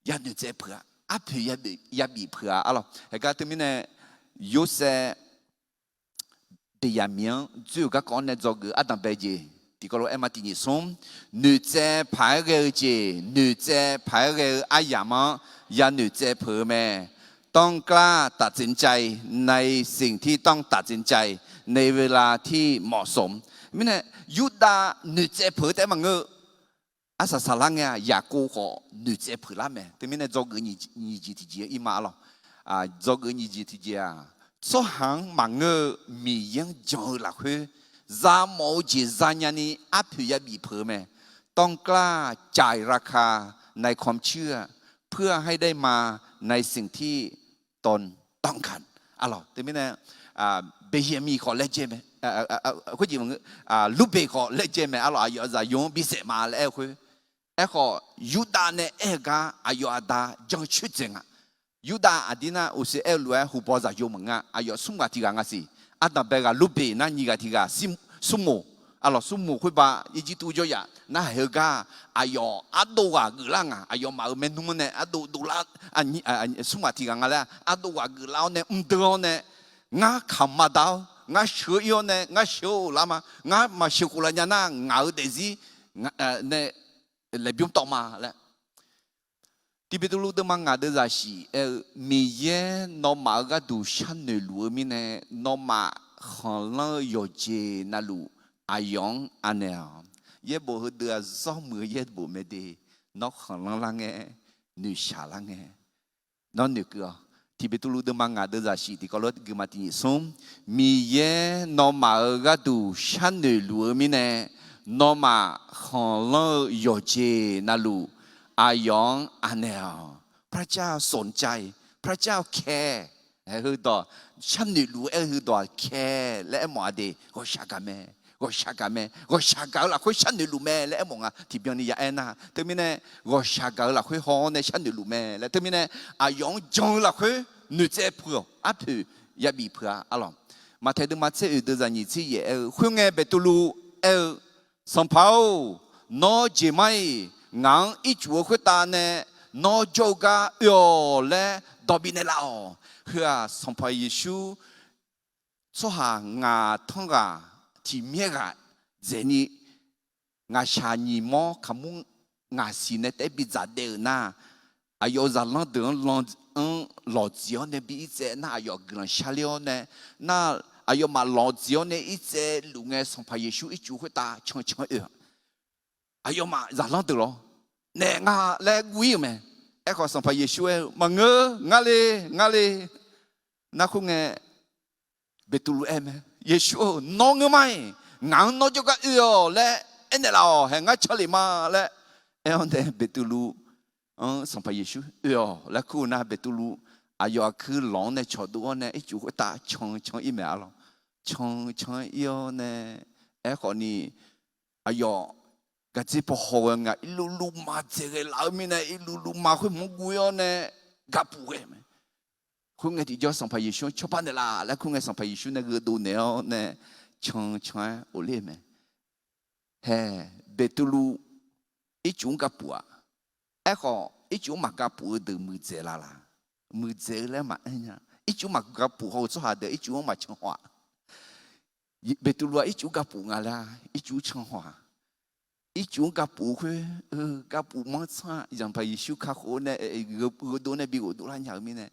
ya noeqtsaev peuq-a. Arpoeq yabif peuq-a arlawq. Haegar teumirnae, Yorsaev Beqyaqmiq-anr dzoer-euq garkawv-anr nae dzawgeuf ardanqbae jeq tiqkawv lof-aer ma tiq nyiq smr. Noeqtsaev paq-aer ghae-eu jeq, noeqtsaev paq-aer ghae-eu aryamq-anr ya noeqtsaev peuq-eu mae. ต้องกล้าตัดสินใจในสิ่งที่ต้องตัดสินใจในเวลาที่เหมาะสม Mirnae, Yurdav noeqtsaev peuq-eu taef-aer maqngeur-eu, arsaq saqlar ngae-aq, Yaqkov khawf noeqtsaev peuq lar mae. Teumirnae dzawgeuf nyiq jeq tiqjeq-eu ir ma arlawq. Dzawgeuf nyiq jeq tiqjeq-aq, tsawrhaq-anr maqngeur-eu Miqyaer-anr jan-eu lafkhoer, zamawf-eu jeq zanya ni arpoeq yabif peuq-eu mae. ต้องกล้าจ่ายราคาในความเชื่อ เพื่อให้ได้มาในสิ่งที่ตนต้องการ arlawq. Teumirnae, Beqyaqmiq khawf laejae mae, khoerjeq, Lurbeq khawf laejae mae arlawq. Aqyawf zaqyo-anr bisaef ma laer aer-eu khoer. Aerkhawf, Yurdav nae aer-eu gar aqyawf aqda jancoer dzaeq nga. Yurdav aqdir nar uqshoe aer-eu lof-aer huqbaw zaqyo maqngeur-a. Aqyawf smr ghaq tiq ghaq nga siq. Ardanqbae ghaq Lurbeq nar nyiq ghaq tiq ghaq, smrmoq, arlawq smrmoq khoerba Irjirtuv jawryaf nar haeq heu gar, aqyawf ardov ghaq geuflar nga. Aqyawfmaf-euq maernmr-anr nae ardov dovlar, smr ghaq tiq ghaq nga laer ardov ghaq geuflar-awr nae mrdeuv-awr nae, Ngar kamq ma da-awr, ngar sheuq-ir-awr nae ngar sheuq-eu lar ma. Ngar maqsheuq khof laf nya nar, ngaq-euq daefzir nae laeqbymr tawv ma laer. Tiq Beqtuvluv deuvma ngaq deuv zaqsiq aer-eu, Miqyaer nawmaf-euq gharduq sharnoeq luf-eu mirnae, nawmaf khanqlanr-eu yawqjeq navluf aqyawf-anr anaeq-awq. Yaerbof heudeuv-aq zawr muiq-eu yaerbof mae de. Nawr khanqlanr lar ngae, noeqshaq lar ngae, nawr noeqkeuv-awq. Tiq Beqtuvluv deuvma ngaq deuvzaq shif tiqkawv lof-aer guima tiq nyiq smr, Miqyaer nawmaf-euq gharduq sharnoeq luf-eu mirnae, nawmaf khanqlanr-eu yawqjeq navluf aqyawf-anr anaeq-awq. พระเจ้าสนใจ, พระเจ้าแคร์ heudawq, sharnoeq luf-eu aer-eu heudawq-aq แคร์ laer aermawf-a de. Ghawqshaq gaq mae, ghawqshaq gaq mae, ghawqshaq gaq-eu lafkhoer sharnoeq luf mae laer aermawf nga. Tiqbyan ni ya aer nar, teumirnae ghawqshaq gaq-eu lafkhoer haw-awr nae sharnoeq luf mae laer, teumirnae aqyawf-anr jan-eu lafkhoer noeqtsaev peuq-awq. Arpoeq yabif peuq-a arlawq. Maqtaeq deuvma tser oeq deuvzaq nyiq tser yaef aer-eu, khoerngae Beqtuvluv aer-eu, Sanqpaq-or, nawr jeq mar-iq ngaq-anr ircuf-eu khoertav nae nawr jawr-eu gar oe-awq laer dawq bifnaeq laf-awq. Heu-aq, Sanqpaq Yeqsur tsawrhaq ngaq tanr ghaq tiq myaer ghaq dzaeqni, ngaqshaq nyiq mawr kaqmur ngaqsiq nae taef-aer bidzaq daev-euq nar, aqyawf-euq zaqlanr deuq-anr lan-anr lawqdziq-awr nae bi irtsaev nar, aqyawf guiqlanq sharler-awr nae nar, aqyawfmaf lawqdziq-awr nae irtsaev luf ngae, Sanqpaq Yeqsur ircuf khoertav cancan oe-aq, aqyawfmaf zaqlanr deuq lawr naeq nga laer guv ir-euq mae. Aerkhawf, Sanqpaq Yeqsur aer-eu, Maqngeur, ngar le, ngar le. Nar khoerngae, Beqtuvluv aer mae, Yeqsur-or, nawr ngeur mar-iq ngaq-anr nawr jawrgar oe-awq laer aernaeq laf-awq. Hae, ngar canlef ma laer aer-awr nae, Beqtuvluv-anr Sanqpaq Yeqsur oe-awq laer kur-eu nar, Beqtuvluv aqyawf aqkuir lawq-anr nae cawqdov-awr nae ircuf khoertav cancan ir mae arlawq. Cancan ir-awr nae, aerkhawf ni, aqyawf gaqdzer paw haw ghae nga, irluvluv ma dzaeq ghae laf-eu mirnae, irluvluv ma khoer hmq-anr guv ir-awr nae gapuf ghae mae. Khoerngae tiqjawr Sanqpaq Yeqsur-anr cawba naeqlaf laer kur ngae, Sanqpaq Yeqsur nae gheudov naeq-awr nae cancan-aer of ler-eu mae. Hae, Beqtuvluv ircuf-anr gapuf-aq. Aerkhawf, ircuf-anr maqgapuf-eu deuq muiqdzaeq laf laq? Muiqdzaeq-eu laer maqaer nya. Ircuf-anr maqgapuf haw-eu tsawrhaq deuq ircuf-anr maqcan haw-aq. Beqtuvluv-aq ircuf gapuf nga laer-a? Ircuf can haw-aq. Ircuf-anr gapuf khoer, gapuf manr tsanr-aq, Sanqpaq Yeqsur kakhof-eu nae gheudov nae bi ghofdov lar nya-eu mirnae,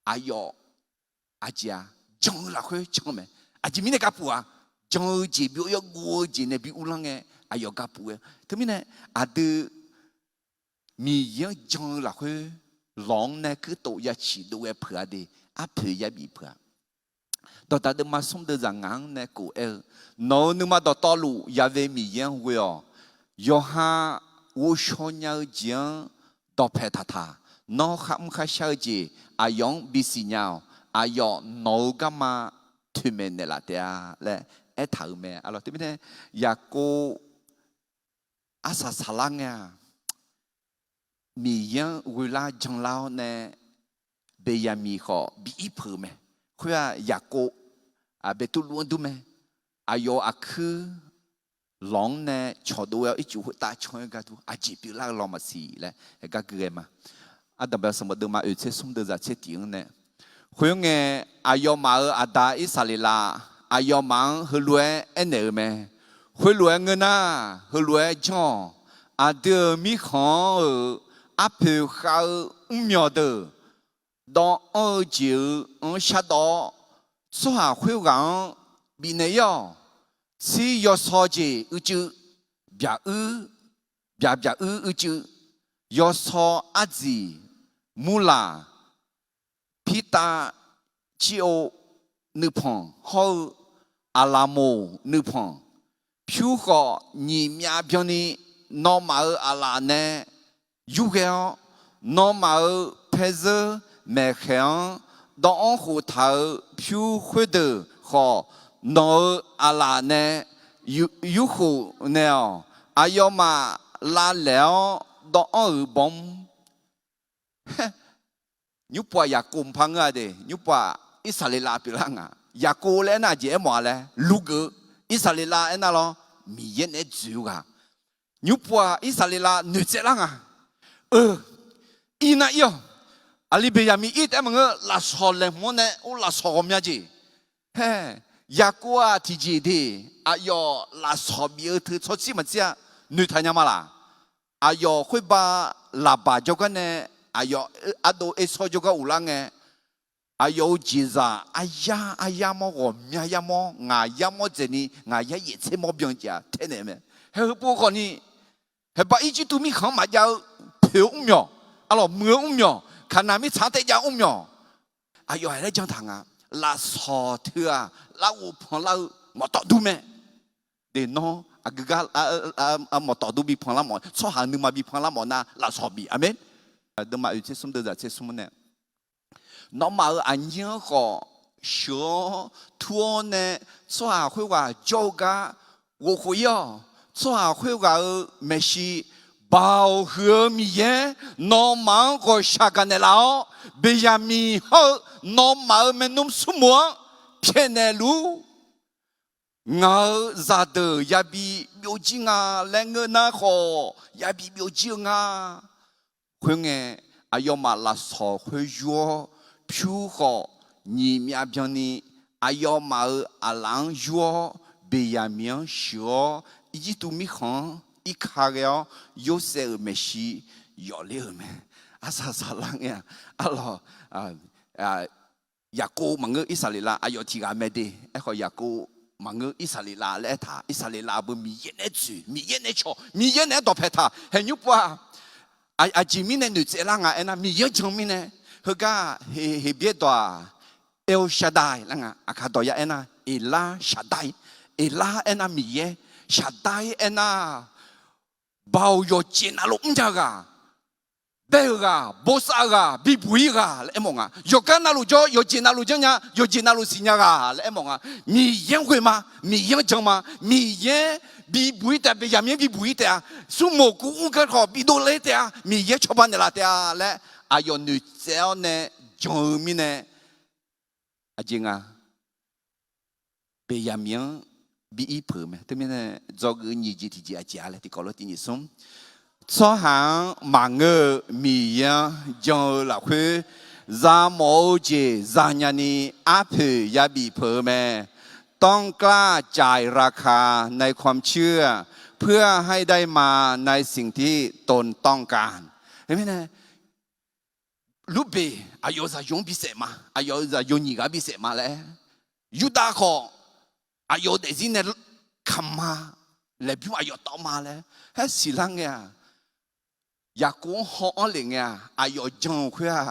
aqyawf aqjeq-aq, jan-eu lafkhoer can mae. Aqjeq mirnae gapuf-aq, jan-eu jeq bi or yawguv-eu jeq nae bi uvlanr ngae, aqyawf gapuf ghae. Teumirnae aqdui Miqyaer-anr jan-eu lafkhoer lawq-anr nae kuirtof ya ciqdov ghae peuq-a de. Arpoeq yabif peuq-a. Dawqdaq deuvma smr deuvzaq ngaq-anr nae kof aer-eu, Nawq-euq nuima dawqtawvluf yav ve Miqyaer-anr ghoe-awq. Yawqha ghovshaw nya-eu jeq-anr dawqpae taqtaq. Nawr kharmr kharshar-eu jeq aqyawf-anr bisiq nya-awq. Aqyawf nawq-euq garma toeqmaeq naeqlaf taef-a laer aertaq-euq mae. Arlawq teumirnae, Yaqkov arsaq saqlar ngae-aq, Miqyaer-anr ghoelar janlar-awr nae, Beqyaqmiq khawf bi ir peuq-eu mae. Khoer-aq, Yaqkov, Beqtuvluv-anr dur mae. Aqyawf aqkuir lawq-anr nae cawqdov ghae-awr ircuf khoertav can-aer gar dur, aqjeq pyeuflar-eu law maqsiq laer gar gui ghae ma. Ardanqbae sanqbof deuvma oeq tser smr deuvzaq tser tiq-anr nae, khoerngae, aqyawfmaf-euq aqda Irsaqleqlav aqyawfmaf-anr heulof-aer aernaeq-eu mae. Khoerlof-aer ngeur nar, heulof-aer janr-awq. Aqdui-euq mirkhanq-anr-euq arpoeq khav-eu mrmyawq deuq, dawvanr-eu jeq-euq anr shardawv-awr, tsawrhaq khoerghaq-anr bifnaeq ir-awq. Tsir yawsaw jeq uicuiv, byaq uir, byaq byaq uir uicuiv, yawsaw ardziq, murlaq, pirtav, cir-ov nuipanq hawr-eu, aqlaqmoq nuipanq, pyur khawf nyiq myav byanni nawmaf-euq aqlaf nae yurghae-awr, nawmaf-euq paezeur maeqkhaeq-anr dawvanr khoftaq-euq pyur khoerdeuq khawf, nawq-euq aqlaf nae yurkhof naeq-awq. Aqyawfmaf lavlaeq-awr dawvanr-euq bawmr. Nymrpov-aq Yaqkov mqpar ngeur-a de, nymrpov-aq Irsaqleqlav pyeuflar nga. Yaqkov laer aernar aqjeq aermawf-a laer lugeuf-eu, Irsaqleqlav aernar lawr, Miqyaer naeq-aer dzoeq-eu ghaq. Nymrpov-aq Irsaqleqlav noeqtsaev lar nga. Eu, ir nar ir-awq. Aqli Beqyaqmiq ir taef-aer maqngeur, lafsawq laeqhmq-anr nae or lafsawq ghawqmya jeq. Hae, Yaqkov-aq tiqjeq de, aqyawf lafsawq bif-eu teu tsawrtsir maqtsir-a, noeqtaq nya ma laq? Aqyawf khoerbav Laqbaq jawrgar nae, aqyawf ardov Ersawr jawrgar uvlar ngae, aqyawf-euq jeqzaq aryar aryar mawr, ghawqmya yar mawr, ngaq yar mawr dzaeqni ngaq yar yaeftser mawr byan jeq-aq taenaeq mae. Haeq heu pov khawfni, haeqbaq Irjirtuv mirkhanq-anr maqjav-eu poeq-eu mrmyawq, arlawq muiq-eu mrmyawq, Kaqnaq mirtsaq-anr taef jav-eu mrmyawq, aqyawf-aq laer jan taq nga. Lafsawq teu-aq larghov panlar-eu mawf tawf dur mae. Deq nawr aqgeu gar mawf tawf dur bi panlar mawf, tsawrhaq nuima bi panlar mawf nar lafsawq bif. Aqmeq. Deuvma oeq tser smr deuvzaq tser smr nae, nawmaf-euq aqnyir-anr khawf sheuq-awr tur-awr nae, tsawrhaq khoerghaq jawr-eu gar ghovkhof ir-awq. Tsawrhaq khoerghaq-euq maeqshi Baoq huiq-eu Miqyaer nawmaf-anr ghawqshaq gaqnaeq laf-awr, Beqyaqmiq hawr-eu nawmaf-euq maernmr smrmuiq-anr pyaeqnaeq luf-ur. Ngaq-euq zaqdeuq yabi byovjir nga laer ngeur nar khawf, yabi byovjir-eu nga. Khoerngae, aqyawfmaf lafsawq khoer yur-awr pyur khawf, nyiq myav byanni aqyawfmaf-euq aqlaf-anr yur-awr, Beqyaqmiq-anr sheuq-awr, Irjirtuv mirkhanq-anr irka ghae-awr, Yorsaev-euq maeqshi yawfler-euq mae. Arsaq saqlar ngae-aq, arlawq, Yaqkov maqngeur, Irsaqleqlav aqyawf tiq ghaq mae de. Aerkhawf Yaqkov maqngeur, Irsaqleqlav laer aertaq. Irsaqleqlav beu Miqyaer nae tsoeq, Miqyaer nae cawq, Miqyaer naeq-aer dawqpae taq. Haeqnymr pov-aq, aqjeq mirnae noeqtsaev lar nga aernar, Miqyaer-anr jan mirnae. Heugar Heqbyaer dawq-aq, El Shaddai laer nga. Aqkar dawq ya aernar, Eqlar Shaqdair. Eqlar aernar Miqyaer, Shaqdair aernar, Baoq yawqjeq navluf mrnya ghaq, bae-eu ghaq, bosav-eu ghaq, bibuq ir ghaq laer aermawf nga. Yawqgar navluf jawr, yawqjeq navluf janrnya, yawqjeq navluf siqnya ghaq laer aermawf nga. Miqyaer-anr ghoe ma, Miqyaer-anr jan ma. Miqyaer bibuq ir taef-a, Beqyaqmiq-anr bibuq ir taef-a, smrmuiq kuv mr gar khawf bidov ler taef-a, Miqyaer cawba naeqlaf taef-a laer aqyawf noeqtsaev-awr nae jan-eu mirnae, aqjeq nga, Beqyaqmiq-anr bi ir peuq-eu mae. Teumirnae dzawgeuf nyiq jeq tiqjeq aqjeq-a laer tiqkawv lof tiq nyiq smr, tsawrhaq-anr maqngeur-eu Miqyaer-anr jan-eu lafkhoer, zamawf-eu jeq zanya ni arpoeq yabif peuq-eu mae. Tawrkar caiq raka nae kamq cuir-aq, เพื่อให้ได้มาในสิ่งที่ตนต้องการ. Teumirnae, Lurbeq aqyawf-euq zaqyo-anr bisaef ma, aqyawf-euq zaqyo nyiq ghaq bisaef ma laer, Yurdav khawf aqyawf-euq daefzir nae kamq ma, laeqbymr aqyawf tawv ma laer haer siqlar ngae-aq, Yaqkov-anr haw-anr lef ngae-aq, aqyawf jan-eu khoer-aq,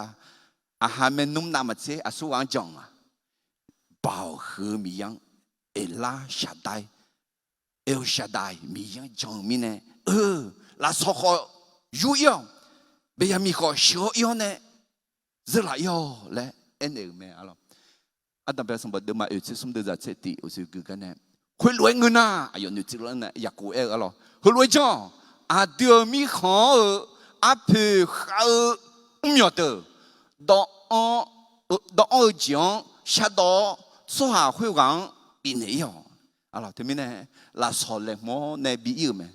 aqha maernmr navmaqtser aqsurghaq-anr jan-a. Baoq huiq-eu Miqyaer-anr, Eqlar Shaqdair, El Shaddai Miqyaer-anr jan-eu mirnae, eu, lafsawq khawf yur ir-awq, Beqyaqmiq khawf sheuq-awr ir-awr nae, zeurlaf ir-awq laer aernaeq-euq mae, arlawq. Ardanqbae sanqbof deuvma oeq tser smr deuvzaq tser tiq uqshoe gui gar nae, khoerlof-aer ngeur nar, aqyawf noeqtsuif lar nae Yaqkov aer-eu, arlawq, heulof-aer janr-awq. Aqdui-euq mirkhanq-anr-eu arpoeq khav-eu mrmyawq deuq, dawvanr-eu jeq-anr shardawv-awr, tsawrhaq khoerghaq-anr bifnaeq ir-awq. Arlawq, teumirnae lafsawq laeqhmq-awr nae bi ir-euq mae.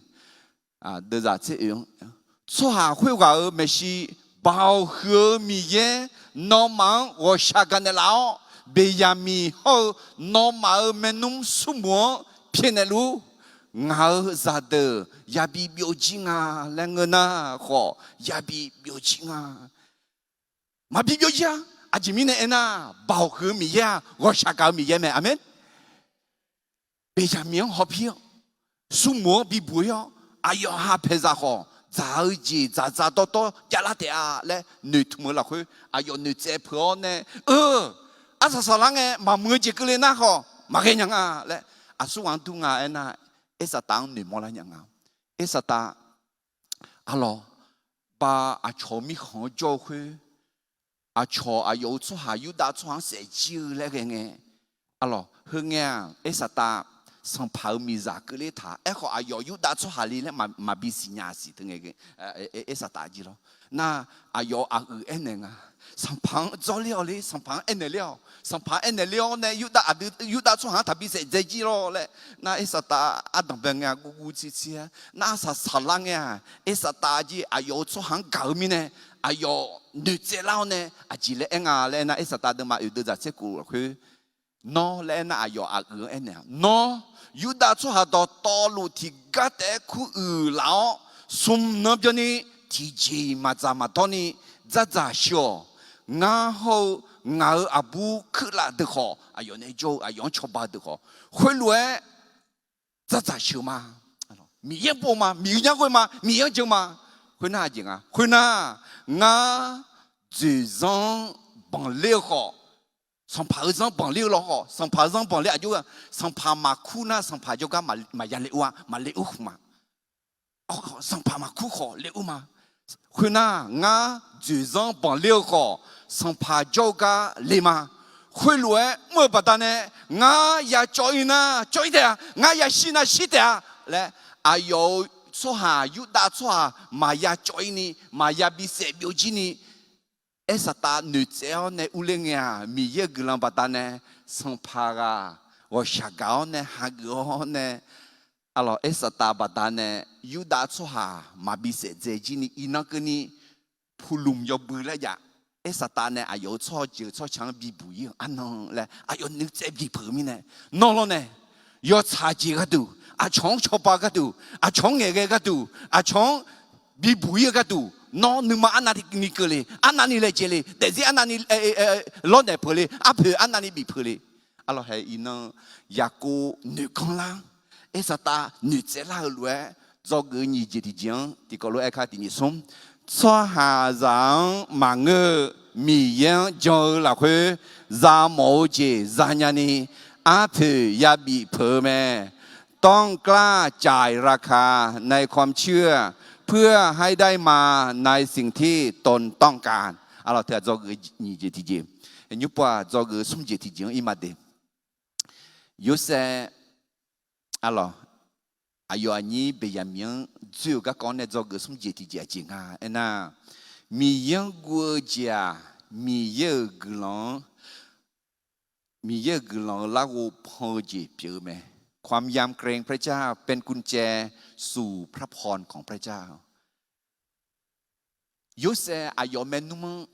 Deuvzaq tser oeq-anr, tsawrhaq khoerghaq-euq maeqshi, Baoq huiq-eu Miqyaer nawmaf-anr ghawqshaq gaqnaeq laf-awr, Beqyaqmiq hawr-eu nawmaf-euq maernmr smrmuiq-anr pyaeqnaeq luf-ur. Ngaq-euq zaqdeuq yabi byovjir nga laer ngeur nar khawf, yabi byovjir nga. Maqbi byovjir-a. Aqjeq mirnae aernar, Baoq huiq-eu Miqyaer-aq, ghawqshaq gaq-eu Miqyaer mae. Aqmeq. Beqyaqmiq-anr hawpir-awr, smrmuiq-anr bibuq ir-awr, aqyawf ha paeqzaq khawf, dzaq-eu jeq dzaqdzaq dawrdawr javlar taef-a laer noeqtmq-eu lafkhoer, aqyawf noeqtsaev peuq-awr nae, eu, arsaq saqlar ngae maqmuiq-eu jeq keuvle nar khawf maqghae nya nga laer, aqsurghaq-anr dur nga aernar, Irsaqtav-anr noeqmawr lar nya nga. Irsaqtav, arlawq, ba aqcawq-eu mirkhanq-anr jawr-eu khoer, aqcawq aqyawf-euq tsawrhaq Yurdav tsawrhaq-anr saefjir-eu laer ghae ngae, arlawq, heungae-aq, Irsaqtav sanqpaq-euq miqzaq keuvler taq. Aerkhawf, aqyawf Yurdav tsawrhaq le laer maqbi siqnya siq teu ngae, Irsaqtav jir lawr. Nar, aqyawf aqyuif aernaeq nga. Sanqpaq-anr dzawrler-awq le, sanqpaq-anr aernaeq ler-awq. Sanqpaq-anr aernaeq ler-awr nae Yurdav aqdui, Yurdav tsawrhaq-anr taqbi saefdzae jir lawr laer. Nar, Irsaqtav ardanqbae ngae guvguv tsirtsir-aer. Nar, arsaq saqlar ngae-aq, Irsaqtav jir aqyawf-euq tsawrhaq-anr gaq-eu mirnae, aqyawf noeqtsaev lar-awr nae aqjeq laer aer nga laer aernar, Irsaqtav deuvma oeq deuvzaq tser kov lafkhoer, nawr laer aernar, aqyawf aqyuif-anr aernaeq-a, nawr Yurdav tsawrhaq dawqtawvluf tiqgar taef-aer kuruiq laf-awr, smq nan byanni tiqjeq-iq maqdzaq maqdawr ni dzardzaq shir-awq. Ngar hawr-eu ngaq-euq aqbur kuirlaf deuq khawf, aqyawf nae jawr-eu aqyawf-anr cawba-eu deuq khawf, khoerlof-aer dzardzaq sheuq ma. Miqyaer pov ma, Miqyaer ghoe ma, Miqyaer-anr jeuq ma. Khoernar aqjeq nga, khoernar, ngar dzoeqzanr-anr banqler-eu khawf, sanqpaq-euq zanr banqler-eu lawkhawf, sanqpaq-euq zanr banqler aqjox-a, sanqpaq maqkur nar sanqpaq jawrgar maqya le ur-a, maqle ur khmq ma. Sanqpaq maqkur khawf le ur ma. Khoernar, ngar dzoeqzanr banqler-eu khawf, sanqpaq jawr-eu gar le ma. Khoerlof-aer mr-eu baqdanae, ngar ya cawv-ir nar cawv-ir taef-a, ngar ya shir nar shir taef-a laer, aqyawf-euq tsawrhaq, Yurdav tsawrhaq maqya cawv-ir ni, maqya bisaef byovjir ni, Aersaqtav noeqtsaev-awr nae urler ngae-aq, Miqyaer-euq guiqlanq baqdanae, sanqpaq ghaq ghawqshaq gaq-awr nae hageuf-awr nae, Aersaqtav baqdanae, Yurdav tsawrhaq maqbi saef dzae jir ni iqnan keuvni, Puqlmq yawbui laer jav. Aersaqtav nae aqyawf-euq tsawrjeuq tsawrca-anr bibuq-ir-eu arnan laer aqyawf noeqtsaev biqpeuq-eu mirnae, nawr lawrnae, yawtsaq jeq gharduq, aqcawq-anr cawba gharduq, aqcawq-anr ngaeqghae gharduq, aqcawq-anr bibuq-ir-eu gharduq, nawr nuima arnavni keuvle, arnavni laejae le, daefzir arnavni lawrnaeq peuq le, arpoeq arnavni bif peuq le. Arlawq hae iqnan, Yaqkov noeqganr lar, Aersaqtav noeqtsaev lar-eu lof-aer, dzawgeuf-eu nyiq jeq tiqjeq-anr tiqkawv lof-aer aerkar tiqnyif smr, tsawrhaqzaq-anr maqngeur-eu Miqyaer-anr jan-eu lafkhoer, zamawf-eu jeq zanya ni, arpoeq yabif peuq-eu mae. ต้องกล้าจ่ายราคาในความเชื่อ เพื่อให้ได้มาในสิ่งที่ตนต้องการ. Arlawq teughaq dzawgeuf nyiq jeq tiqjeq, nymrpov-aq dzawgeuf smr jeq tiqjeq-anr irma de. Yorsaev, arlawq, aqyawf aqnyir Beqyaqmiq-anr dzoer-euq garkawv-anr nae dzawgeuf smr jeq tiqjeq aqjeq nga aernar, Miqyaer-anr guv-eu jeq-aq, Miqyaer-euq guiqlanq-anr, Miqyaer-euq guiqlanq-eu larghov pan-eu jeq pyeuf-eu mae. ความยำเกรงพระเจ้าเป็นกุญแจสู่พระพรของพระเจ้า. Yorsaev aqyawf maernmr-anr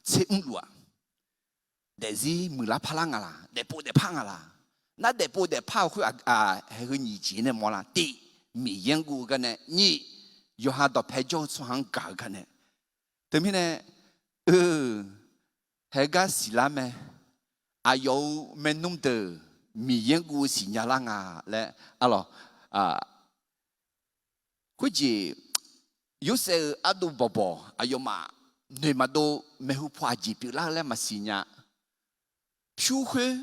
tser mrluf-aq, daefzir muiqlar parlar nga laq, daefpov daefpar nga laq. Nar daefpov daefpar-eu khoer-aq, haeq heu nyiq jeq nae mawrlar. Tiq, Miqyaer-anr guv-eu gar nae. Nyiq, yawqha dawqpae jawr-eu tsawrhaq-anr gaq-eu gar nae. Teumirnae, eu, haeq gar siqlar mae. Aqyawf-euq maernmr deuq Miqyaer-anr guv-eu siqnya lar nga laer, arlawq, khoerjeq, Yorsaev-euq ardov bawqbawq aqyawfmaf noeq maqdov maeqhu paw aqjeq pyeuflar-eu laer maqsiq nya. Pyur khoer,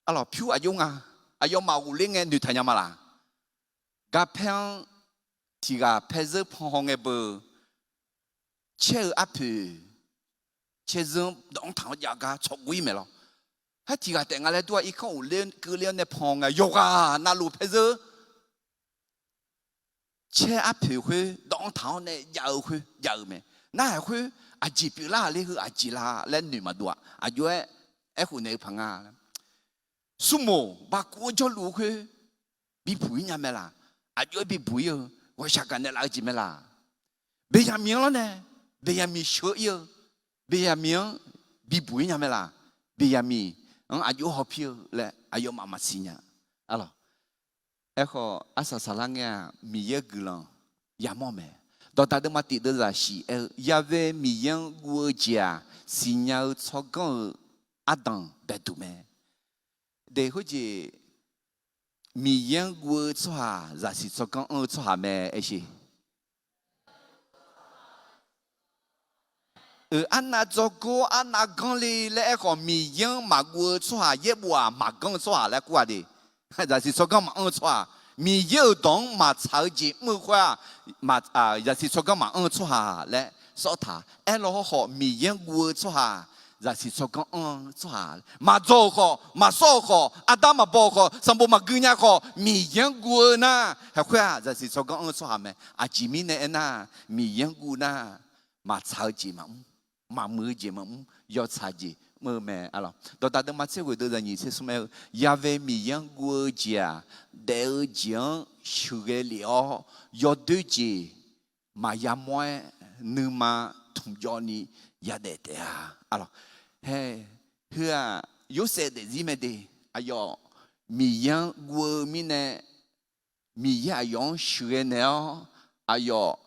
arlawq, pyur aqjox nga. Aqyawfmaf ghofler ngae noeqtaq nya ma laq. Garpaer-anr tiq ghaq paer zeur pan haw ngae beu, caer-eu arpoeq caer zeur-anr dawq-anr taq-awr jav gar tsawqguv-ir mae lawr. Haer tiq ghaq taef nga laer dur-a, irkanr ghofler keuvler-awr nae pan ngae, yawqghaq navluf paer zeur caer arpoeq khoer dawq-anr taq-awr nae jav-eu khoer jav-eu mae. Narhaq khoer aqjeq pyeuflar-aq ler heu aqjeq la laer noeq maqdov-aq, aqjox-aer aerkhof naeq-eu paq nga. Smrmoq baqkuv-anr jawrluf-eu khoer bibuq-ir nya mae laq? Aqjox-aer bibuq-ir-eu ghawqshaq gaqnaeq laf-eu jeq mae laq? Beqyaqmiq-anr lawrnae, Beqyaqmiq sheuq-ir-eu, Beqyaqmiq-anr bibuq-ir nya mae laq? Beqyaqmiq-anr aqjox hawpir-eu laer aqyawfmaf maqsiq nya. Arlawq, aerkhawf arsaq saqlar ngae-aq, Miqyaer guiqlanq yamawr mae. Dawqdaq deuvma tiq deuv zaqsiq aer-eu, Yahweh Miqyaer-anr guv-eu jeq-aq, siqnya-eu tsawrganr-eu ardanq baeduq mae. Deq khoerjeq, Miqyaer-anr guv-eu tsawrhaq zaqsiq tsawrganr anr-eu tsawrhaq mae aersheq. Arnav dzawgor arnav ganr le laer aerkhawf, Miqyaer-anr maqguv-eu tsawrhaq yaerbof-aq maqganr-eu tsawrhaq laer kur-a de. Zaqsiq tsawrganr maqanr-eu tsawrhaq, Miqyaer-euq dawq-anr maqtsaq-eu jeq mr-eu khoer-aq, zaqsiq tsawrganr maqanr-eu tsawrhaq laer sawr taq. Aerlaw hawrkhawf, Miqyaer-anr guv-eu tsawrhaq, zaqsiq tsawrganr anr-eu tsawrhaq, maqdzaw-euq khawf, maqsawr-euq khawf, ardanr maqbaw-euq khawf, sanqbof maqgui nya khawf, Miqyaer-anr guv-eu nar, haeq khoer-aq zaqsiq tsawrganr anr-eu tsawrhaq mae. Aqjeq mirnae aernar, Miqyaer-anr guv nar, maqtsaq-eu jeq maqmr, maqmuiq-eu jeq maqmr, yawtsaq jeq mr-eu mae. Dawqdaq deuvma tser ghoeq deuv zaqnyiq tser smr aer-eu, Yahweh Miqyaer-anr guv-eu jeq-aq, daef-eu jeq-anr sheuqghae lef-awr, yawdoer jeq maqya mawr-aer, nuima tmqjawv ni yadaef taef-a. Arlawq, hae, heu-aq, Yorsaev daefzir mae de. Aqyawf Miqyaer-anr guv-eu mirnae, Miqyaer aqyawf-anr sheuqghae naeq-awr, aqyawf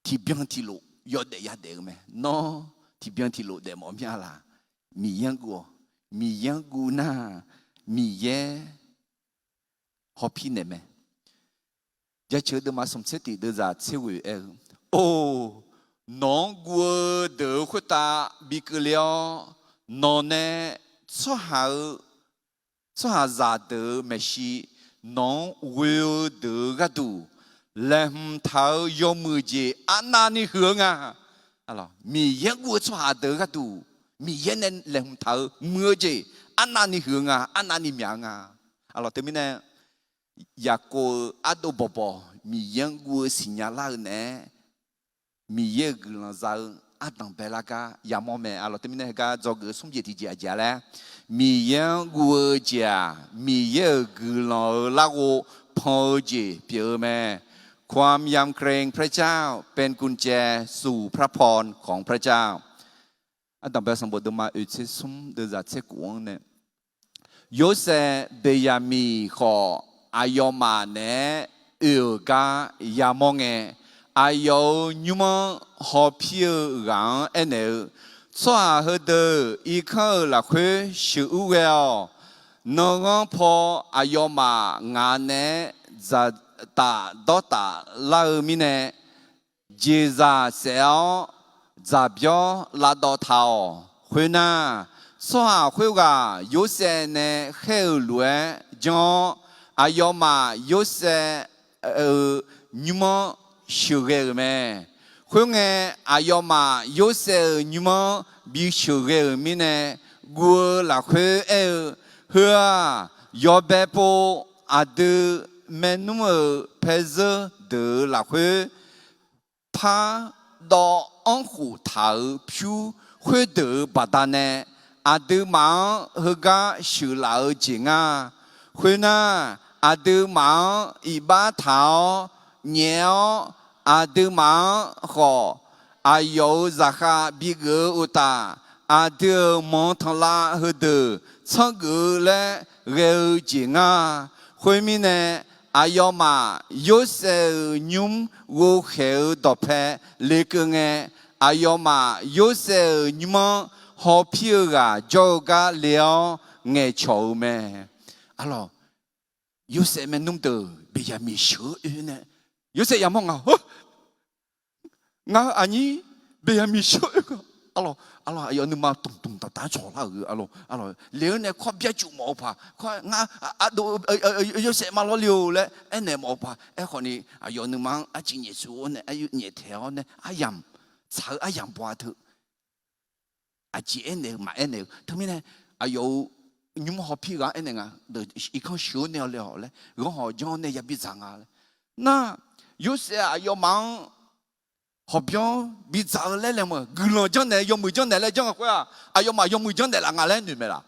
tiqbyan tiqlof yawdaef yadaef-eu mae. Nawr tiqbyan tiqlof daefmawf mir-a laq? Miqyaer-anr guv-awq. Miqyaer-anr guv nar, Miqyaer hawpir naeq mae. Jaceuq-eu deuvma smq tser tiq deuvzaq tser ghoeq aer-eu, Or, nawq-anr guv-eu deuq-euq khoertav bi keuvle-awr, nawqnae tsawrhaq-eu, tsawrhaqzaq deuq-euq maeqshi nawq-anr ghoe-eu deuq-euq gharduq, laeqhmq taq-euq yawmuiq jeq arnavni huiq-eu nga. Miqyaer-anr guv-eu tsawrhaq deuq-euq gharduq, Miqyaer nae laeqhmq taq-eu muiq-eu jeq arnavni huiq-eu nga, arnavni myaq-eu nga. Aqlawq teumirnae, Yaqkov-eu ardov bawqbawq Miqyaer-anr guv-eu siqnya lar-eu naeq-aer, Miqyaer-euq guiqlanq za-eu ardanq baelar gar yamawr mae. Aqlawq teumirnae heugar dzawgeuf-eu smr jeq tiqjeq aqjeq-a laer, Miqyaer-anr guv-eu jeq-aq, Miqyaer-euq guiqlanq-euq larghov pan-eu jeq pyeuf-eu mae. ความยำเกรงพระเจ้าเป็นกุญแจสู่พระพรของพระเจ้า Ardanq bae sanqbof deuvma oeq tser smr deuvzaq tser kof-anr nae, Yorsaev Beqyaqmiq khawf aqyawfmaf naeq-aer oe-euq gar yamawr ngae, aqyawf-euq nymr-anr hawpir-eu ghaq-anr aernaeq-eu, Tsawrhaq heudeuq irkanr-euq lafkhoer sheuqur ghae-awq. Nanghanr paw aqyawfmaf ngaq naeq-aer dzaqtaf dawrtaf lar-eu mirnae, jeqzaq saef-awr dzaqbyawr lavdawv taq-awq. Khoernar, tsawrhaq khoerghaq Yorsaev nae khaer-euq lof-aer janr-awr, aqyawfmaf Yorsaev-euq nymr-anr sheuqghae-euq mae. Khoerngae, aqyawfmaf Yorsaev-euq nymr-anr bi sheuqghae-euq mirnae, guv-eu lafkhoer aer-eu, Heu-aq, yawbae pov aqdui maernmr-euq paezeur deuq-euq lafkhoer pardawv anrkhof taq-euq pyur khoerdeuq-euq baqdanae, aqduimaf-anr heugar sheuqlaf-eu jeq ngar. Khoernar, aqduimaf-anr iqbax taq-awr nyaef-awr, aqduimaf-anr khawf aqyawf-euq zaqkhav bigeuf-eu uqtaf, aqdui-euq manq tanqlav heudeuq tsanr geuf-eu laer ghae-eu jeq ngar. Khoermirnae, aqyawfmaf Yorsaev-euq nymr ghovkhaeq-eu dawqpae lekeuv ngae, aqyawfmaf Yorsaev-euq nymr-anr hawpir-eu ghaq jawr-eu gar le-awr ngaeqcawq-eu mae. Aqlawq, Yorsaev maernmr deuq Beqyaqmiq sheuq-eu oe nae, Yorsaev yamawr nga, Ngar-eu aqnyir Beqyaqmiq sheuq-eu oe-eu, aqlawq, aqlawq, aqyawf nuima dmqdmq daqdaq-anr cawqlar-euq, aqlawq, aqlawq, le-eu nae kawr byarcuf mawf-eu paq, kawr ngar, ardov, Yorsaev ma lawrle-eu laer aernaeq mawf-eu paq. Aerkhawfni, aqyawf nuima-anr arciv nyaef tsuf-awr nae, nyaef taeq-awr nae, aryamq, tsaq-eu aryamq baw-a teu. Aqjeq aernaeq-eu maqaer naeq-eu teumirnae, aqyawf-euq nymr hawpir ghaq-anr aernaeq nga, irkanr sheuq-awr nae-awq laer-awq laer, ghanr hawq janr-awr nae yabi dzaq nga laer. Nar, Yorsaev aqyawfmaf-anr hawqbyanr bidzaq-eu laer laeqhmq-eu guiqlanq janrnaeq, yawmuiq janrnaeq laer janr-eu khoer-aq, aqyawfmaf yawmuiq janrnaeq laf nga laer noeq mae laf?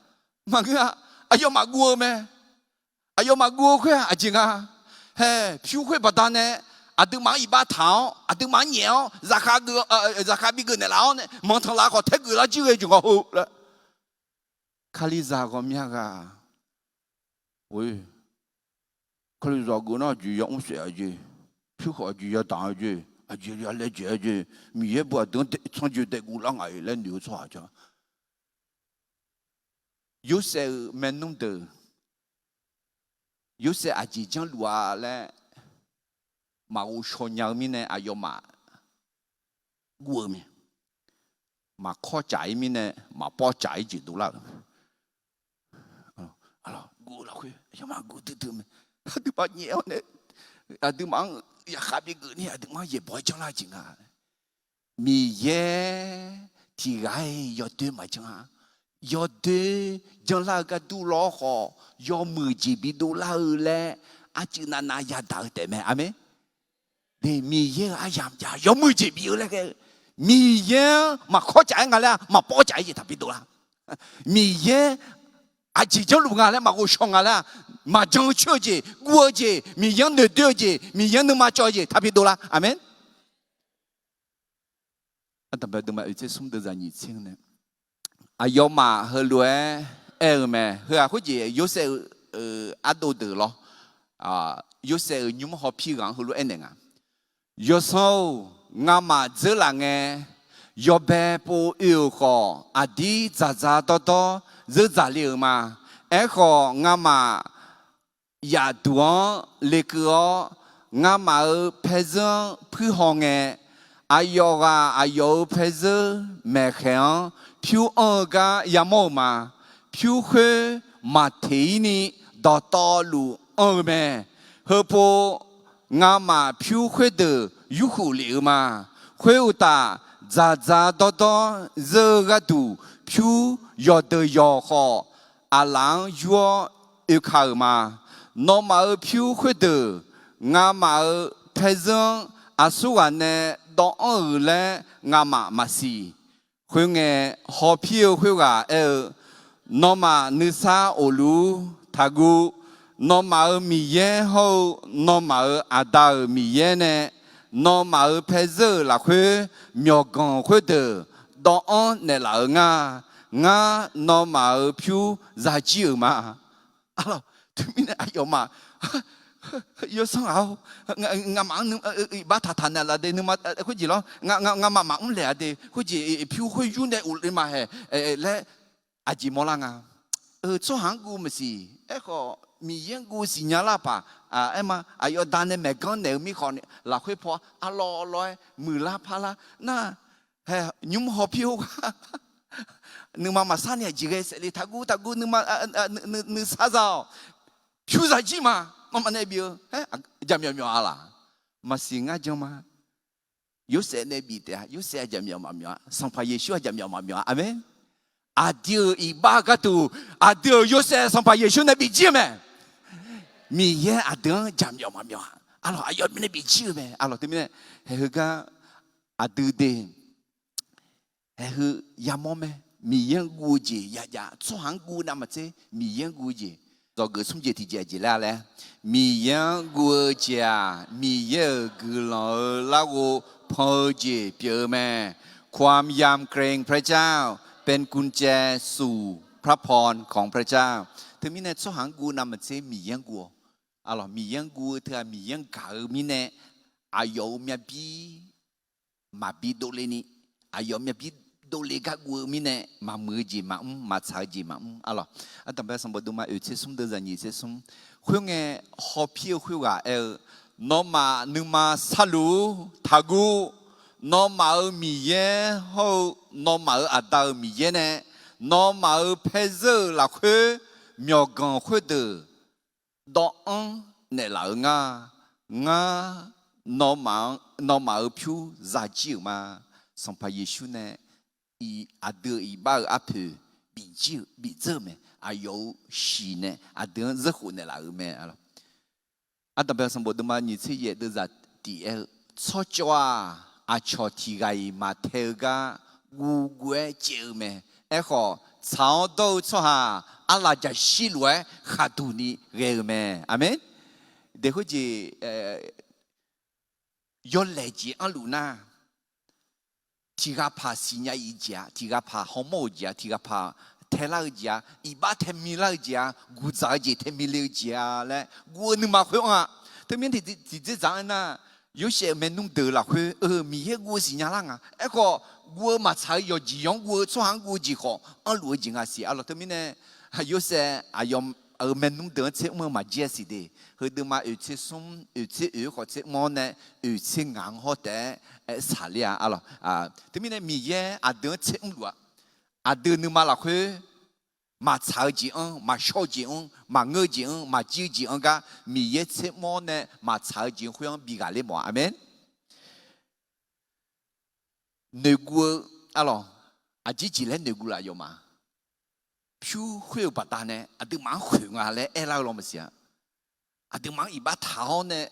Maqngeur-a. Aqyawfmaf guv-eu mae. Aqyawfmaf guv-eu khoer-aq aqjeq nga. Hae, pyur khoer baqdanae aqduimaf-anr iqbax taq-awr, aqduimaf-anr nyaef-awr, zaqkhav bigeuf naeqlaf-awr nae, manq tanqlaf khawf taergeuf lar jir ghae jeq ngawr-eu laer. Kalizaq ghawqmya ghaq, Kalizaq geuf nar aqjeq ya mr saef-a jeq, pyur khawf aqjeq ya daq-a jeq, aqjeq ya laejae-a jeq, Miqyaer bu aqdui-anr tsanr joe daef guvlar nga-iq laer noeq-eu tsawrhaq ja. Yorsaev-euq maernmr deuq, Yorsaev aqjeq janrluf-a laer maqghov shaw nya-eu mirnae aqyawfmaf guv-eu mae. Maqkawr caf-ir mirnae maqpawv caf-ir jeq dovlar-euq mae. Guv-eu lafkhoer aqyawfmaf guv duidui mae. Aqduimaf nyaef-awr nae, aqduimaf-anr yaqkhav bigeuf ni aqduimaf-anr yaeqbawq-aer janrlar jeq nga. Miqyaer tiq ghaq-iq yawdoer maqjanr-a. Yawdoer janrlar-eu gar dur lawr khawf, yawmuiq jeq bidov lar-eu laer arcuiv navnav yadaq-eu taef mae. Aqmeq. Miqyaer-euq aryamq jav yawmuiq jeq bif-eu laer ghae-eu, Miqyaer-anr maqkawr caf-aer nga laer-a, maqpawv caf-aer jeq taqbi dovlar. Miqyaer aqjeq janrluf nga laer, maqghov shaw nga laer-a, maqjan-eu coer-eu jeq, guv-eu jeq, Miqyaer-anr noeqdoer-eu jeq, Miqyaer-anr nuima cawv-eu jeq taqbi dovlar. Aqmeq. Ardanqbae deuvma oeq tser smr deuvzaq nyiq tser nae, aqyawfmaf heulof-aer aer-eu mae. Heu-aq khoerjeq Yorsaev-euq ardov deuq lawr. Yorsaev-euq nymr hawpir ghaq-anr heulof-aer naeq nga. Yawsanr-or, ngamaf dzeurlaf ngae, yawbae pov oe-euq khawf, aqdir dzaqdzaq dawrdawr zeur dzaqle-euq ma. Aerkhawf, ngamaf yaf duq-anr lekeuv-awr, ngamaf-euq paerzeur-anr puirhaw ngae, aqyawf ghaq aqyawf-euq paerzeur maeqkhaeq-anr pyur anr-eu gar yamawr-euq ma. Pyur khoer maqteq-ir ni dawqtawvluf anr-eu mae. Heupov, ngamaf pyur khoerdeuq yurkhuf lef-eu ma. Khoeruqtaf, dzaqdzaq dawrdawr zeur-eu gharduq pyur yawqdeuq yawq khawf, aqlaf-anr yur-awr oeka-euq ma. Nawmaf-euq pyur khoerdeuq ngamaf-euq paerzeur-anr aqsurghaq nae dawv anr-euq laer ngamaf maqsiq. Khoerngae, hawpir-eu khoerghaq aer-eu, Nawmaf nuisar of luf-ur. Taqguv. Nawmaf-euq Miqyaer hawr-eu nawmaf-euq Aqda-euq Miqyaer nae nawmaf-euq paerzeur-euq lafkhoer myawqganq khoerdeuq dawv anr naeqlaf-eu ngar. Ngar nawmaf-euq pyur zajir-euq ma. Arlawq, teumirnae aqyawfmaf yawsanr ghaq-awr, ngamaf-anr iqbax taqtaq naeqlaf de, nuima khoerjeq lawr, ngamaf maqmr laeq-a de, khoerjeq pyur khoer yur nae of le ma hae laer aqjeq mawrlar nga. Tsawrhaq-anr guv maqsiq. Aerkhawf, Miqyaer-anr guv siqnya lar paq. Aerma, aqyawf da nae maeqganr naeq-eu mirkhanq lafkhoer paw arlawr arlawr-aer muiqlar parlar nar, hae, nymr hawpir-eu gar nuima maqsar ni aqjeq ghae saef le. Taqguv taqguv, nuima nuisar za-awq. Pyur zajir ma. Nawmaf nae bif-eu jaqmyawf myawf-a laq? Maqsiq ngar jan ma. Yorsaev nae bif taef-a. Yorsaev aqjaqmyawf maqmyawf-a. Sanqpaq Yeqsur aqjaqmyawf maqmyawf-a. Aqmeq. Aqdui-euq iqbax gharduq, aqdui-euq Yorsaev Sanqpaq Yeqsur nae bif jir-eu mae. Miqyaer aqdui-anr jaqmyawf maqmyawf-a. Arlawq, aqyawf mirnae bif jir-eu mae. Arlawq, teumirnae haeq heugar aqdui de haeq heu yamawr mae. Miqyaer-anr guv-eu jeq yajav, tsawrhaq-anr guv navmaqtser Miqyaer-anr guv-eu jeq. Dzawgeuf smr jeq tiqjeq aqjeq laer-a laer, Miqyaer-anr guv-eu jeq-aq, Miqyaer-euq guiqlanq-eu larghov pan-eu jeq pyeuf-eu mae. ความยำเกรงพระเจ้า เป็นกุญแจสู่พระพรของพระเจ้า Teumirnae tsawrhaq-anr guv navmaqtser Miqyaer-anr guv-awq. Arlawq, Miqyaer-anr guv-eu teu-aq, Miqyaer-anr gaq-eu mirnae aqyawf-euq myavbir maqbi dovle ni, aqyawf myavbir dovle gar guv-eu mirnae maqmuiq-eu jeq maqmr, maqtsaq-eu jeq maqmr. Arlawq, ardanqbae sanqbof duma oeq tser smr deuv zaqnyiq tser smr. Khoerngae, hawpir-eu khoerghaq aer-eu, Nawmaf nuima sarluf-ur. Taqguv. Nawmaf-euq Miqyaer hawr-eu nawmaf-euq aqda-euq Miqyaer nae nawmaf-euq paerzeur-euq lafkhoer myawqganq khoerdeuq dawv-anr naeqlaf-eu ngar. Ngar nawmaf-euq pyur zajir-euq ma. Sanqpaq Yeqsur nae aqdui-euq iqbax-euq arpoeq bifjir-eu bifdzeur-eu mae. Aqyawf-euq shiq nae aqdui-anr zeurkhof naeqlaf-euq mae. Ardanqbae sanqbof duma nyiq tser yaef deuv zaqtiq aer-eu, tsawrcawv-aq, aqcawq tiq ghaq-iq maqtae-eu gar guvguv-aer caev-eu mae. Aerkhawf, tsaq-awr dawr-eu tsawrhaq arlaqjaq shirluf-aer khaqduq ni ghae-eu mae. Aqmeq. Daeq khoerjeq yawlaeq jeq anrluf nar, tiq ghaq paq siqnya-iq jeq-a, tiq ghaq paq hawmawr-euq jeq-a, tiq ghaq paq taelar-eu jeq-a, iqbax taemi lar-eu jeq-a, guqdzaq-eu jeq taemi le-eu jeq-a laer guv-eu nuima khoer anr-a. Teumirnae tiqdzer dzaq-aer nar, Yorsaev-euq maernmr deuq lafkhoer-eu Miqyaer guv-eu siqnya lar nga. Aerkhawf, guv-eu maqtsaq-eu yawqjeq yawq-anr guv-eu tsawrhaq-anr guv-eu jeq khawf anrluf-eu jeq nga siq. Arlawq, teumirnae Yorsaev aqyawf-euq maernmr deuq-anr tser mr-eu maqjir-a siq de. Heudeuqma oeq tser smr, oeq tser oeq-eu khawf tser mr-awr nae, oeq tser ngaq-anr hawr taef-aer aer saqler-a. Arlawq, teumirnae Miqyaer aqdui-anr tser mrluf-a. Aqdui nuima lafkhoer maqtsaq-eu jeq-anr, maqshawr-eu jeq-anr, maqngeur-eu jeq-anr, maqjir-eu jeq-anr gar Miqyaer tser mr-awr nae maqtsaq-eu jeq-anr khoer-anr bi ghaqler mawf-a. Aqmeq. Noeqguv-eu, arlawq, aqjeq jeq laer noeqguv laf yawf ma. Pyur khoer-eu baqdanae aqduimaf-anr khoeq nga laer aerlar-eu law maqsiq-a. Aqduimaf-anr iqbax taq-awr nae,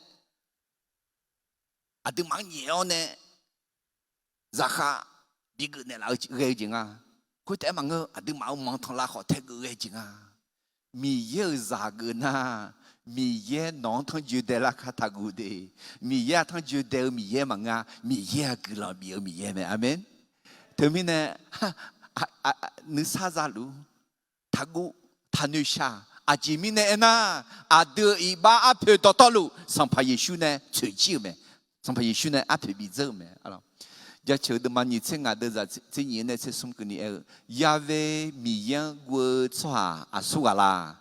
aqduimaf-anr nyaef-awr nae, zaqkhav bigeuf naeqlaf-eu ghae-eu jeq nga. Khoertaef-aer maqngeur, aqduimaf-euq manqtanqlav khawf taegeuf ghae-eu jeq nga. Miqyaer-euq zaq geuf nar, Miqyaer nawq-anr tanrjoe daelar kar taqguv de. Miqyaer-aq tanrjoe dae-eu Miqyaer maqngeur-a. Miqyaer-aq guiqlanq bif-eu Miqyaer mae. Aqmeq. Teumirnae nuisar zaluf-ur. Taqguv, taqnoeq shaq. Aqjeq mirnae aernar, aqdui-euq iqbax arpoeq dawqtawvluf Sanqpaq Yeqsur nae tsoeqjir-euq mae. Sanqpaq Yeqsur nae arpoeq bidzeur-euq mae. Jaceuq deuvma nyiq tser ngaq deuvzaq tser nyiq-anr nae tser smr keuvni aer-eu, Ya've Miqyaer-anr guv-eu tsawrhaq aqsur ghaq la?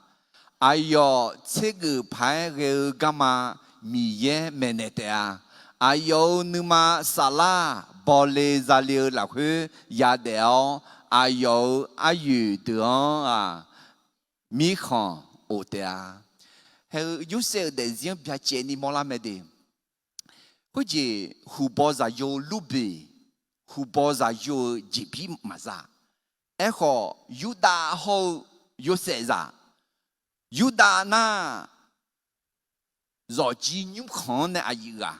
Aqyawf tsergeuf paq-aer ghae-eu garma Miqyaer maeqnaeq taef-a. Aqyawf-euq nuima saflar bawle zale-eu lafkhoer yadaef-awr, aqyawf-euq aryoeq deuq-anr-aq, mirkhanq of taef-a. Hae-eu Yorsaev-euq daefzir-anr byacaevni mawrlar mae de. Khoerjeq huqbaw zaqyo lurbeq, huqbaw zaqyo-eu jeqbir maqza. Aerkhawf, Yurdav hawr-eu Yorsaev zaq, Yurdav nar, zawqjir nymrkhanq-anr nae aqyuif ghaq.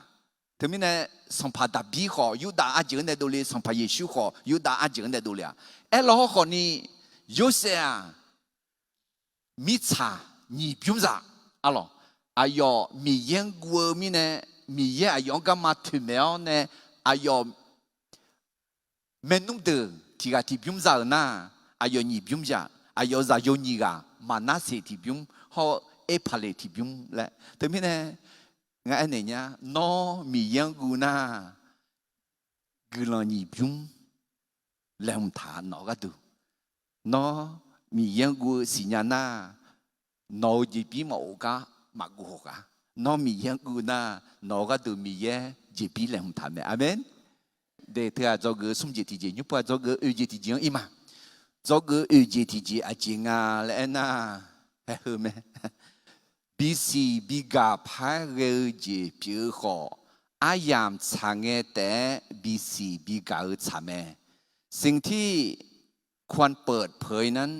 Teumirnae, sanqpaq Daqbir khawf Yurdav arjeuq-anr nae dovle, sanqpaq Yeqsur khawf Yurdav arjeuq-anr nae dovle-aq. Aerlaw hawrkhawf ni, Yorsaev-aq, mirtsaq nyiq bymr zaq. Arlawq, aqyawf Miqyaer-anr guv-eu mirnae, Miqyaer aqyawf-anr garma toeqmaeq-awr nae, aqyawf maernmr deuq tiq ghaq tiq bymr za-euq nar, aqyawf nyiq bymr zaq. Aqyawf zaqyo nyiq ghaq, Maqnarseq tiq bymr hawr-eu Erpaqleq tiq bymr laer. Teumirnae, ngar aernaeq nya, nawr Miqyaer-anr guv nar, guiqlanq nyiq bymr laeqhmq taq nawq-eu gharduq. Nawr Miqyaer-anr guv-eu siqnya nar, nawq-euq jeqbir maqof gar maqguv hawq ghaq. Nawr Miqyaer-anr guv nar, nawq-eu gharduq Miqyaer jeqbir laeqhmq taq mae. Aqmeq. De teughaq dzawgeuf-eu smr jeq tiqjeq, nymr pov-aq dzawgeuf-eu oeq jeq tiqjeq-anr ir ma. Dzawgeuf-eu oeq jeq tiqjeq aqjeq nga laer aernar, hae heu mae. Bisiq bigaq paq-aer ghae-eu jeq pyeuf-eu khawf, aryamq tsaq ngae taef-aer bisiq bigaq-eu tsaq mae. สิ่งที่ควรเปิดเผยนั้น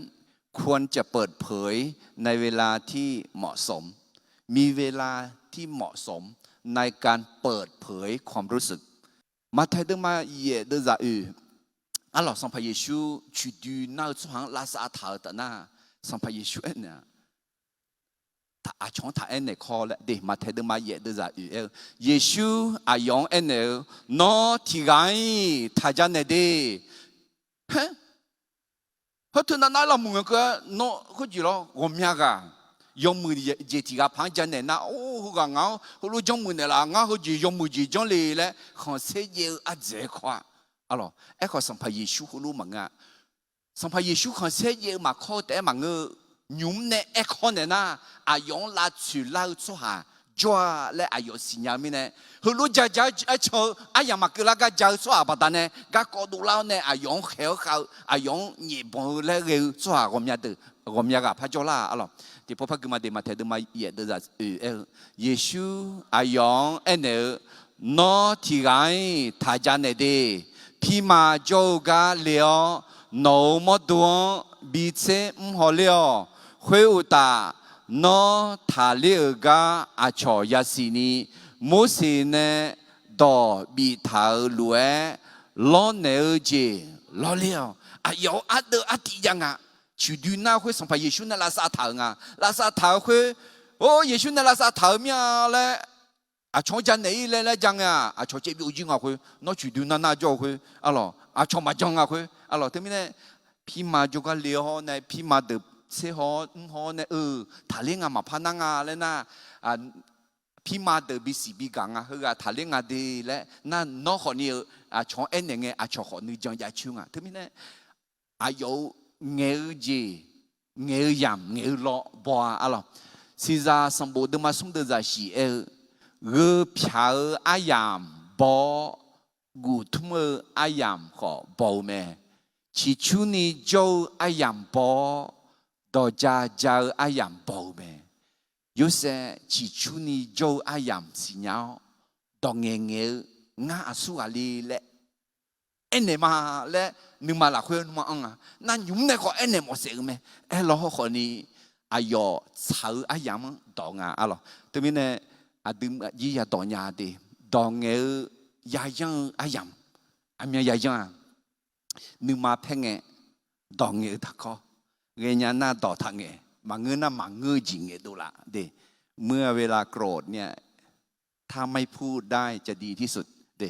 ควรจะเปิดเผยในเวลาที่เหมาะสม มีเวลาที่เหมาะสมในการเปิดเผยความรู้สึก Maqtaeq deuvma yaef deuvzaq oeq. Arlawq, Sanqpaq Yeqsur coiqdoi nar-eu tsawrhaq-anr lavsav taq-eu taf nar, Sanqpaq Yeqsur aernaeq-aq, aqcawq-anr taq aernaeq kawr laer de. Maqtaeq deuvma yaef deuvzaq oeq aer-eu, Yeqsur aqyawf-anr aernaeq-eu, Nawr tiq ghaq-ir taq janaeq de. Haer, hawr teu navnav lavmuiq ngae keuv-aer nawr khoerjeq lawr ghawqmya ghaq yawmuiq jeq tiq ghaq paq-anr janaeq nar, or, heughaq ngaq-anr heulof janrmuiq naeqlaf, ngar heujeq yawmuiq jeq janr le laer khanqsaer jaev-eu ardzaeq-aer kawr-a. Arlawq, aerkhawf Sanqpaq Yeqsur heulof maqngeur-a. Sanqpaq Yeqsur khanqsaer jaev-eu maqkawr-eu taef-aer maqngeur-eu, nymq-mr nae aerkawr naeq nar, aqyawf-anr lavtsoeq lar-eu tsawrhaq jawr-a laer aqyawf siqnya-eu mirnae, heulof ja ja-aer can-eu aryamq maqkeuv lar gar ja-eu tsawrhaq baqdanae garkawv dovlar-awr nae aqyawf-anr khaeq-awr khav-eu, aqyawf-anr nyaef banq-eu laer ghae-eu tsawrhaq ghawqmya deuq, ghawqmya ghaq par jawrlar-a. Arlawq, tiqpov par gui ma de. Maqtaeq deuvma yaef deuvzaq oeq aer-eu, Yeqsur aqyawf-anr aernaeq-eu, Nawr tiq ghaq-ir taq janaeq de. Pirma jawr-eu gar le-awr, nawq-euq mawrdo-anr bitser mr hawler-awq. Khoeruqtaf, nawr taqler-euq gar aqcawq yasiq ni Morseq nae dawq biftaq-euq lof-aer lawrnaeq-eu jeq lawrler-awq. Aqyawf-euq ardeuv artiv jav nga. Coiqdoi nar khoer Sanqpaq Yeqsur nae lavsav taq-euq nga. Lavsav taq-eu khoer, or, Yeqsur nae lavsav taq-eu mir-a laer, aqcawq-anr janaeq-ir laer laer ja ngae-aq, aqcawq caev byov jir nga khoer, nawr coiqdoi nar nar jawr-eu khoer, arlawq, aqcawq maqjan nga khoer, arlawq. Teumirnae, pirma jawrgar le-awr nae, pirma deuq tser haw-awr mr haw-awr nae, eu, taqler nga maqpar nar nga laer nar, pirma deuq bisiq bigaq nga, heughaq taqler nga de laer nar, nawr khawfni-eu aqcawq-anr aernaeq ngae, aqcawq khawf nuijan jav coer nga. Teumirnae, aqyawf-euq ngaeq-eu jeq, ngaeq-eu yamq, ngaeq-eu law baw-a. Arlawq, Siqzaq sanqbof deuvma smr deuvzaq shif aer-eu, gheu pyaq-eu aryamq baw-awr, guftmr-eu aryamq khawf baw-eu mae. Ciqcurni jawr-eu aryamq baw-awr, dawqja ja-eu aryamq baw-eu mae. Yorsaev ciqcurni jawr-eu aryamq siqnya-awr, dawq ngaeqngaeq-eu, ngar aqsur ghaq le laer aernaeq ma laer, nuima lafkhoer nuima anr nga. Nar nymq-mr nae khawf aernaeq mawfsaef-eu mae. Aerlaw hawrkhawf ni, aqyawf tsaq-eu aryamq-anr dawq nga, arlawq. Teumirnae, aqdui jir yadawq nya de, dawq ngaeq-eu, yayanr-eu aryamq, aqmyan yayanr-a. Nuima paer ngae, dawq ngaeq-eu taqkawr. Ghaenya nar dawq taqngaeq, maqngeur nar maqngeur-eu jeq ngaeqdov laf de. เมื่อเวลาโกรธเนี่ย ถ้าไม่พูดได้จะดีที่สุด de.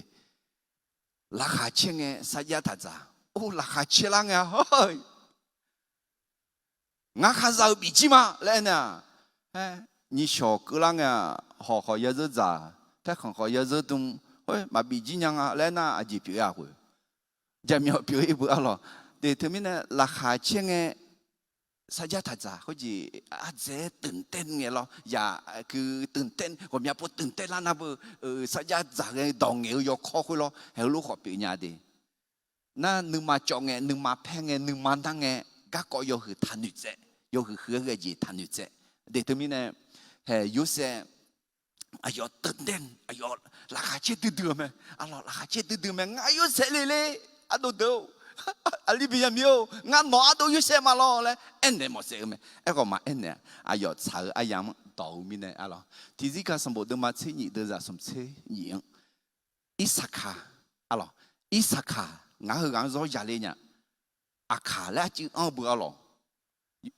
Laqkhaq caer ngae sarjax taq dzaq. Or, laqkhaq caer lar ngae-a, hawr, ngar khar za-eu bif jir ma laer aernaeq-aq, nyiqshawq keuvlar ngae-aq, hawq khawf ya zeur dzaq, paerkhanq khawf ya zeur dm, Khoer maqbif jir nya nga laer nar aqjeq pyeuf-a khoer. Jaqmyawf pyeuf-ir beu arlawq. Teq teumirnae laqkhaq caer ngae sarjax taqdzaq khoerjeq ardzaeq-aer ตื่นเต้น ngae lawr. Yaq, คือ ตื่นเต้น, ghawqmya pov ตื่นเต้น lar nar beu sarjax dzaq ghae dawq ngaeq-eu yawkawr khoer lawr. Haeq heulof khawf pyeuf nya de. Nar nuima cawv ngae, nuima paer ngae, nuima nar ngae, garkawv yawhuiq taqnoeq tsaev, yawhuiq huiq-aer ghae jeq taqnoeq tsaev. Teq teumirnae, haeq Yorsaev aqyawf ตื่นเต้น, aqyawf laqkhaq caer duidui-eu mae. Arlawq laqkhaq caer duidui mae, ngar Yorsaev le le, ardov deuq-or, aqli biyaqmiq-or, ngar nawq ardov Yorsaev ma lawr laer aernaeq mawf saef-eu mae. Aerkhawf maqaer naeq-a, aqyawf tsaq-eu aryamq-anr dawq-eu mirnae arlawq. Tiqzirgaq sanqbof deuvma tser nyif deuvzaq smq tser nyif-anr Irsaqkaq, arlawq, Irsaqkaq ngar heughaq-anr zawr yale nya. Aqkaq laer arcuiv anr-eu beu arlawq.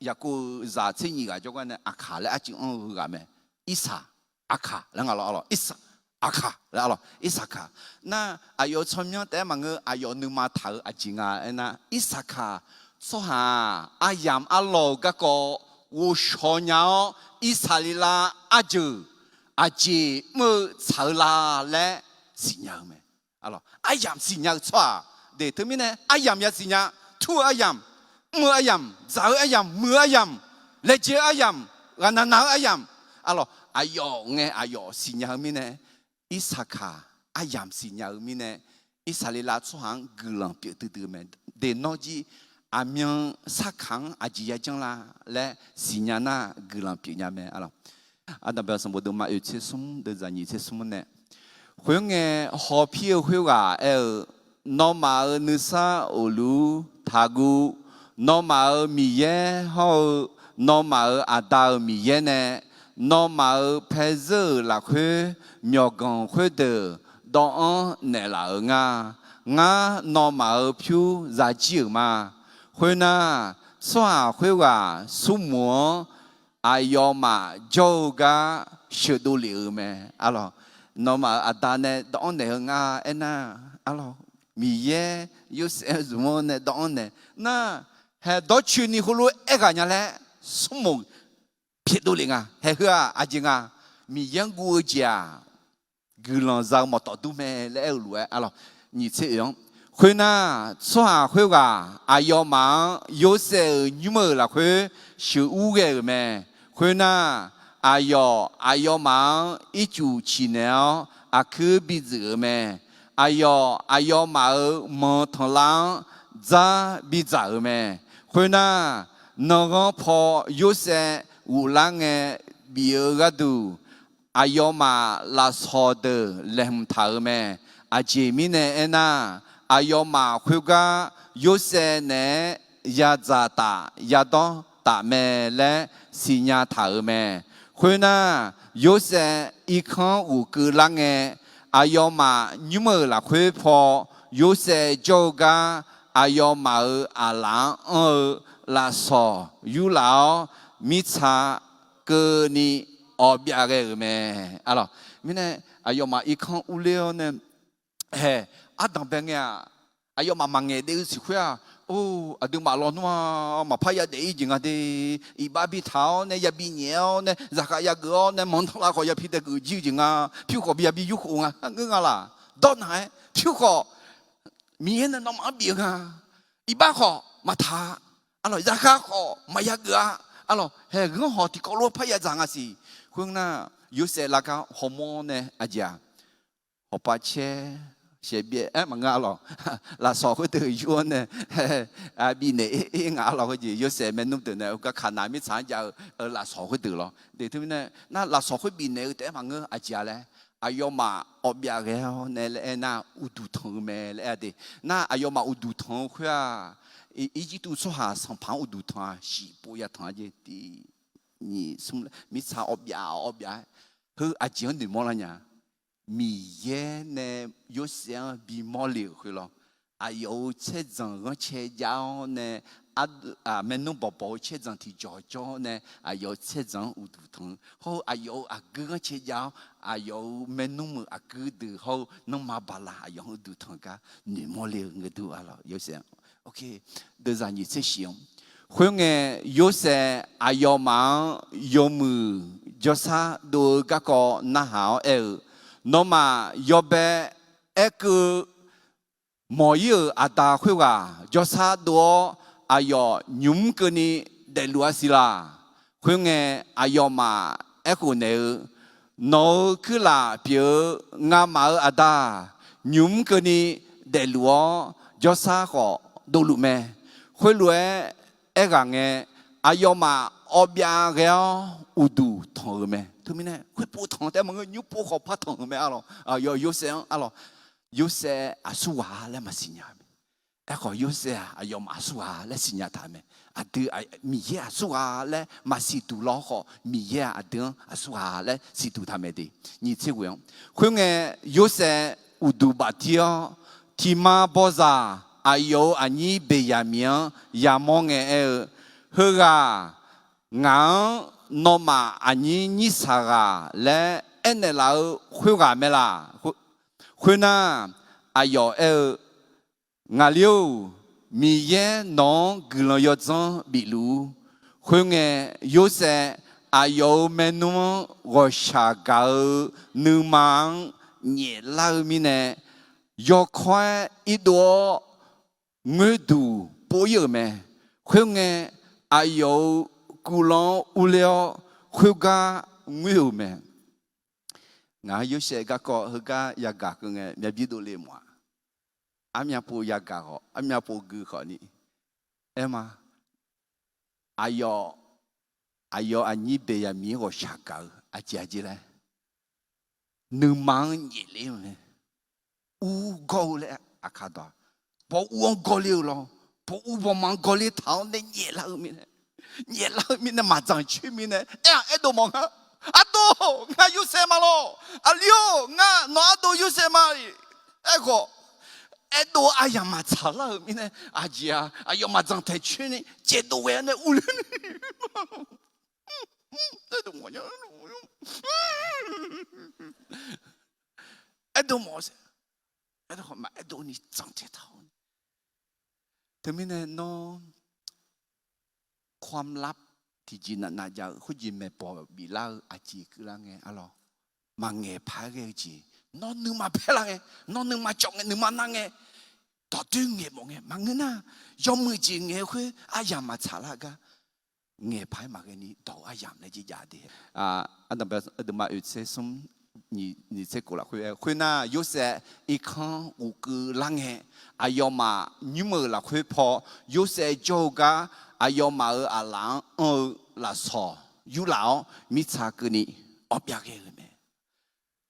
Yaqkov-eu zaq tser nyif ghaq jawrgar nae Aqkaq laer arcuiv anr-eu heughaq mae. Irsaq, Aqkaq laer nga lawr arlawq. Irsaq, Aqkaq laer arlawq. Irsaqkaq. Nar aqyawf-eu tsawrmyanr taef-aer maqngeur, aqyawf nuima taq-eu aqjeq nga aernar, Irsaqkaq tsawrhaq-aq, aryamq arlawq-euq garkawv ghovshaw nya-awr, Irsaqleqlav arjeuq aqjeq mr-eu tsaq-eu la laer siqnya-eu mae. Aryamq siqnya-eu tsawrhaq, de teumirnae aryamq yasiqnya, tur-eu aryamq, mr-eu aryamq, dzaq-eu aryamq, muiq-eu aryamq, laejae-eu aryamq, ghaqnaq naq-eu aryamq, arlawq aqyawf ngae aqyawf siqnya-eu mirnae, Irsaqkaq aryamq siqnya-eu mirnae, Irsaqleqlav tsawrhaq-anr guiqlanq pyeuf duidui-eu mae. De nawr jir aqmyan sarkaq-anr aqjeq yajanr la laer siqnya nar guiqlanq pyeuf nya mae arlawq. Aqdanqbae sanqbof deuvma oeq tser smr deuvzaq nyiq tser smr nae, khoerngae hawpir-eu khoerghaq aer-eu, nawmaf-euq nuisar uqlur taqguv. Nawmaf-euq Miqyaer hawr-eu nawmaf-euq aqda-euq Miqyaer nae nawmaf-euq paezeur-euq lafkhoer myawqganq khoerdeuq dawv-anr naeqlaf-euq nga. Ngar nawmaf-euq pyur zajir-euq ma. Khoernar, tsawrhaq khoerghaq smrmuiq-anr aqyawfmaf jawr-eu gar sheuqdov lef-eu mae. Arlawq, nawmaf-euq aqda nae dawv-anr naeq-eu nga aernar, arlawq, Miqyaer Yorsaev-anr zmq-anr nae dawv-anr naeq nar, haeq dawrcoeni heulof-aer aerghaq nya laer smrmuiq pyaeqdov lef nga. Haeq heu-aq aqjeq nga, Miqyaer-anr guv-eu jeq-aq, guiqlanq za-eu mawqtawf dur mae laer aer-eu lof-aer arlawq, nyiq tser oeq-anr. Khoernar, tsawrhaq khoerghaq aqyawfmaf-anr Yorsaev-euq nymr-euq lafkhoer sheuqur ghae-euq mae. Khoernar, aqyawf aqyawfmaf-anr ircuf ciqnaeq-awr aqkuir bidzeuq-euq mae. Aqyawf aqyawfmaf-euq manq tanqlav-anr dzar bidzaq-euq mae. Khoernar, nanqghanr paw Yorsaev ghoflar ngae bif-eu gharduq, aqyawfmaf lafsawq deuq laeqhmq taq-euq mae. Aqjeq mirnae aernar, aqyawfmaf khoergar Yorsaev naeq-aer yadzaq taf yadawr taf mae laer siqnya taq-euq mae. Khoernar, Yorsaev irkanr ghofkeuv lar ngae, aqyawfmaf nymr-euq lafkhoer paw Yorsaev jawr-eu gar aqyawfmaf-euq aqlaf-anr anr-eu lafsawq yurlaf-awr, mirtsa keuvni awqbyav ghae-euq mae. Arlawq, mirnae aqyawfmaf irkanr urler-awr nae, haeq, ardanq bae ngae-aq, aqyawfmaf maqngaeq daef-eu siq khoer-aq, or, aqduimaf lawnmr-a, maqpar yadaef-ir jeq nga de. Iqbax bitaq-awr nae yabi nyaef-awr nae zaqkhav yageuf-awr nae manq tanqlav khawf yapi daegeuf jir-eu jeq nga. Pyur khawf bi yabi yurkhof nga ngeur nga laq. Dawrnaq-aer pyur khawf Miqyaer nae nawmaf-anr bif-eu nga. Iqbax khawf maqtaq-a. Arlawq, zaqkhav khawf maqya geuf-a. Arlawq, haeq ghanr hawq tiqkawv lof-aer par yadzaq nga siq. Khoernar, Yorsaev lavgar hawmawr nae aqjeq-aq, hawpav caer, shaeqbyaev aer maqngeur arlawq. Lafsawq khoerdeuq yur-awr nae bifnaeq-ir nga arlawq. Khoerjeq Yorsaev maernmr deuq nae heugar Kaqnaq mirtsaq-anr jav-eu lafsawq khoerdeuq lawr. Deq teumirnae nar, lafsawq khoer bifnaeq-eu taef-aer maqngeur, aqjeq-a laer, aqyawfmaf awqbyav ghae-awr nae laer aernar, uqduq tanq-eu mae laer aer-a de. Nar, aqyawfmaf uqduq tanq-eu khoer-aq, Irjirtuv tsawrhaq sanqpaq-anr uqduq tanq-a, shiqpov yatanq-a jeq tiq nyiq smr mirtsaq awqbyav awqbyav-aer, heu aqjeq-anr noeqmawr lar nya. Miqyaer nae Yorsaev-anr bimawr le-euq khoer lawr. Aqyawf-euq caerdzanq ghanrcae jav-awr nae, maernmr bawqbawq-eu caerdzanq tiqjawq jawr-awr nae, aqyawf-euq caerdzanq-anr uqduq tanq-eu hawr-eu, aqyawf-euq aqguir ghanrcae jav-awr, aqyawf-euq maernmr-euq aqguir deuq hawr-eu nanrma baqlaq aqyawf-anr uqduq tanq gar noeqmawr le-eu ngae dur-a lawq. Yorsaev, deqzaq nyiq tser shif-anr. Khoerngae, Yorsaev aqyawfmaf-anr yawmuiq jawrshar dov-eu garkawv narhaq-awr aer-eu, Nawmaf yawbae aerkeuv mawq-ir-euq aqda khoerghaq jawrshar dov-awr, aqyawf nymq-mr keuvni daefluf-a siq laq. Khoerngae, aqyawfmaf aerkhof naeq-eu, Nawq-euq kuirlaf pyeuf-eu ngamaf-euq aqda nymq-mr keuvni daefluf-awr, jawrshar khawf dovluf mae. Khoerlof-aer aerghaq ngae, aqyawfmaf awbyav ghae-awr uqduq tanq-euq mae. Teumirnae khoerpov tanq taef-aer maqngeur, nymr pov khawf par tanq-euq mae arlawq. Aqyawf Yorsaev-anr arlawq, Yorsaev aqsurghaq-a laer maqsiq nya-eu mae. Aerkhawf Yorsaev-aq aqyawfmaf aqsurghaq laer siqnya taq-euq mae. Aqdui Miqyaer aqsurghaq laer maqsiq duq law khawf, Miqyaer-aq aqdui-anr aqsurghaq laer siqduq taq mae de. Nyiq tser ghoe-anr, khoerngae, Yorsaev uqduq bafdir-awr, tiqma bawzaq aqyawf-euq aqnyir Beqyaqmiq-anr yamawr ngae aer-eu, Heughaq ngaq-anr nawmaf aqnyir nyirsaq ghaq laer aernaeq laf-eu khoerghaq mae laq. Khoernar, aqyawf aer-eu, Ngaqli-or, Miqyaer nawq-anr guiqlanq yawdzanr bifluf-ur. Khoerngae, Yorsaev aqyawf-euq maernmr-anr ghawqshaq gaq-eu nuima-anr nyaeflar-eu mirnae, yawkawr-aer irdov-awr ngoerduq pov-ir-euq mae. Khoerngae, aqyawf-euq guvlanr urler-awr, khoergar ngoer-euq mae. Ngaq-anr Yorsaev garkawv heugar yagaq keuv ngae, myavbir dovle mawf-a. Armyav pov yagaq khawf, armyav pov gui khawfni, aer ma, aqyawf, aqyawf aqnyir Beqyaqmiq-anr ghawqshaq gaq-eu aqjeq aqjeq laer, nuima-anr nyaefler-eu mae. Ur gawr-eu laer aqkar dawq-a. Baw ur-anr gawrler-eu lawr, baw ur bawma-anr gawrler taq-awr nae nyaeflar-eu mirnae, nyaeflar-eu mirnae maqdzanq coer mirnae aer-aq aerdov mawf nga. Ardov, ngar Yorsaev ma lawr. Aqli-or, ngar nawq ardov Yorsaev ma. Aerkhawf, aerdov aryamq maqtsaq lar-euq mirnae, aqjeq-aq aqyawf maqdzanq taeq coer ni caevdov ghae-awr nae urler ni. Aerdov mawf-eu, aerdov mawf-eu, aerdov maqaerdov ni dzanq taeq taq-awr. Teumirnae nawr ความลับ tiqjeq navnav jav-eu khoerjeq maeqbawq biflar-eu aqjeq keuvlar ngae arlawq, maqngaeq paq-aer ghae-eu jeq, nawr nuima paer lar ngae, nawr nuima cawv ngae, nuima nar ngae, dawqdoer ngaeq mawf ngae maqngeur nar, yawmuiq jeq ngaeq-eu khoer aryamq maqtsaq lar gar, ngaeq paq-aer maqghae ni dawq-eu aryamq laer jeq jav de. Ardanqbae aqduimaf oeq tser smr nyiq tser kof lafkhoer aer-eu, khoernar Yorsaev irkanr ghofkeuv lar ngae, aqyawfmaf nymr-euq lafkhoer paw Yorsaev jawr-eu gar, aqyawfmaf-euq aqlaf-anr anr-eu lafsawq yurlaf-awr mirtsaq keuvni awbyav ghae-euq mae.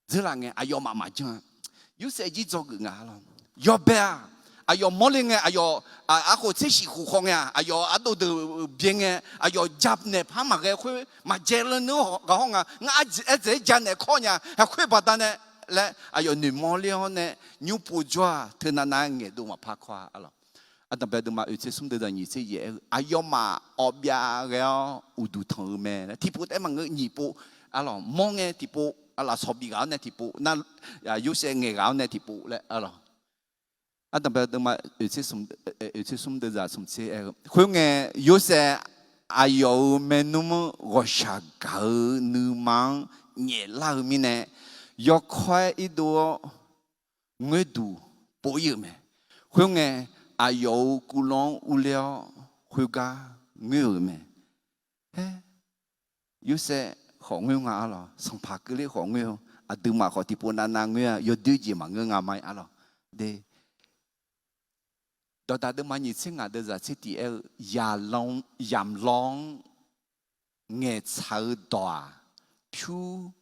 Dzeurlaf ngae aqyawfmaf maqjan-a. Yorsaev jir dzawgeuf nga lawr. Yawbae-aq, aqyawf mawrle ngae, aqyawf arkhof tser shif khof khaw ngae-aq, aqyawf ardov deuq byae ngae, aqyawf janaeq par maqghae khoer maqjae lawr neur ghaq hawr nga. Ngar aerdzaeq-aer janaeq kawr nya, haq khoer baqdanae laer aqyawf noeqmawr ler-awr nae, nymr pov jawr-aq teunav nav-aer ngaeqdov maqpar kawr-a arlawq. Ardanqbae aqduimaf oeq tser smr deuq daq nyiq tser yaef aer-eu, aqyawfmaf awbyav ghae-awr uqduq tanq-eu mae laer tiqpov taef-aer maqngeur, nyiq pov arlawq, mawr ngae tiqpov, lafsawq bif ghaq-awr nae tiqpov nar, Yorsaev ngaeq ghaq-awr nae tiqpov laer arlawq. Ardanqbae aqduimaf oeq tser smr deuq daq smq tser aer-eu, khoerngae, Yorsaev aqyawf-euq maernmr-anr ghawqshaq gaq-eu nuima-anr nyaeflar-eu mirnae, yawkawr-aer irdov-awr ngoerduq pov-ir-euq mae. Khoerngae, aqyawf-euq guvlanr-anr urler-awr khoergar ngoer-euq mae. Aer, Yorsaev khawf ngoer nga arlawq, sanqpaq keuvler khawf ngoer-eu, aqduimaf khawf tiqpov navnav ngoer-a, yawdoer jeq maqngeur nga ma-ir arlawq. De, dawqdaq deuvma nyiq tser ngaq deuvzaq tser tiq aer-eu, yamq law-anr ngaeqtsaq-eu dawq-aq, pyur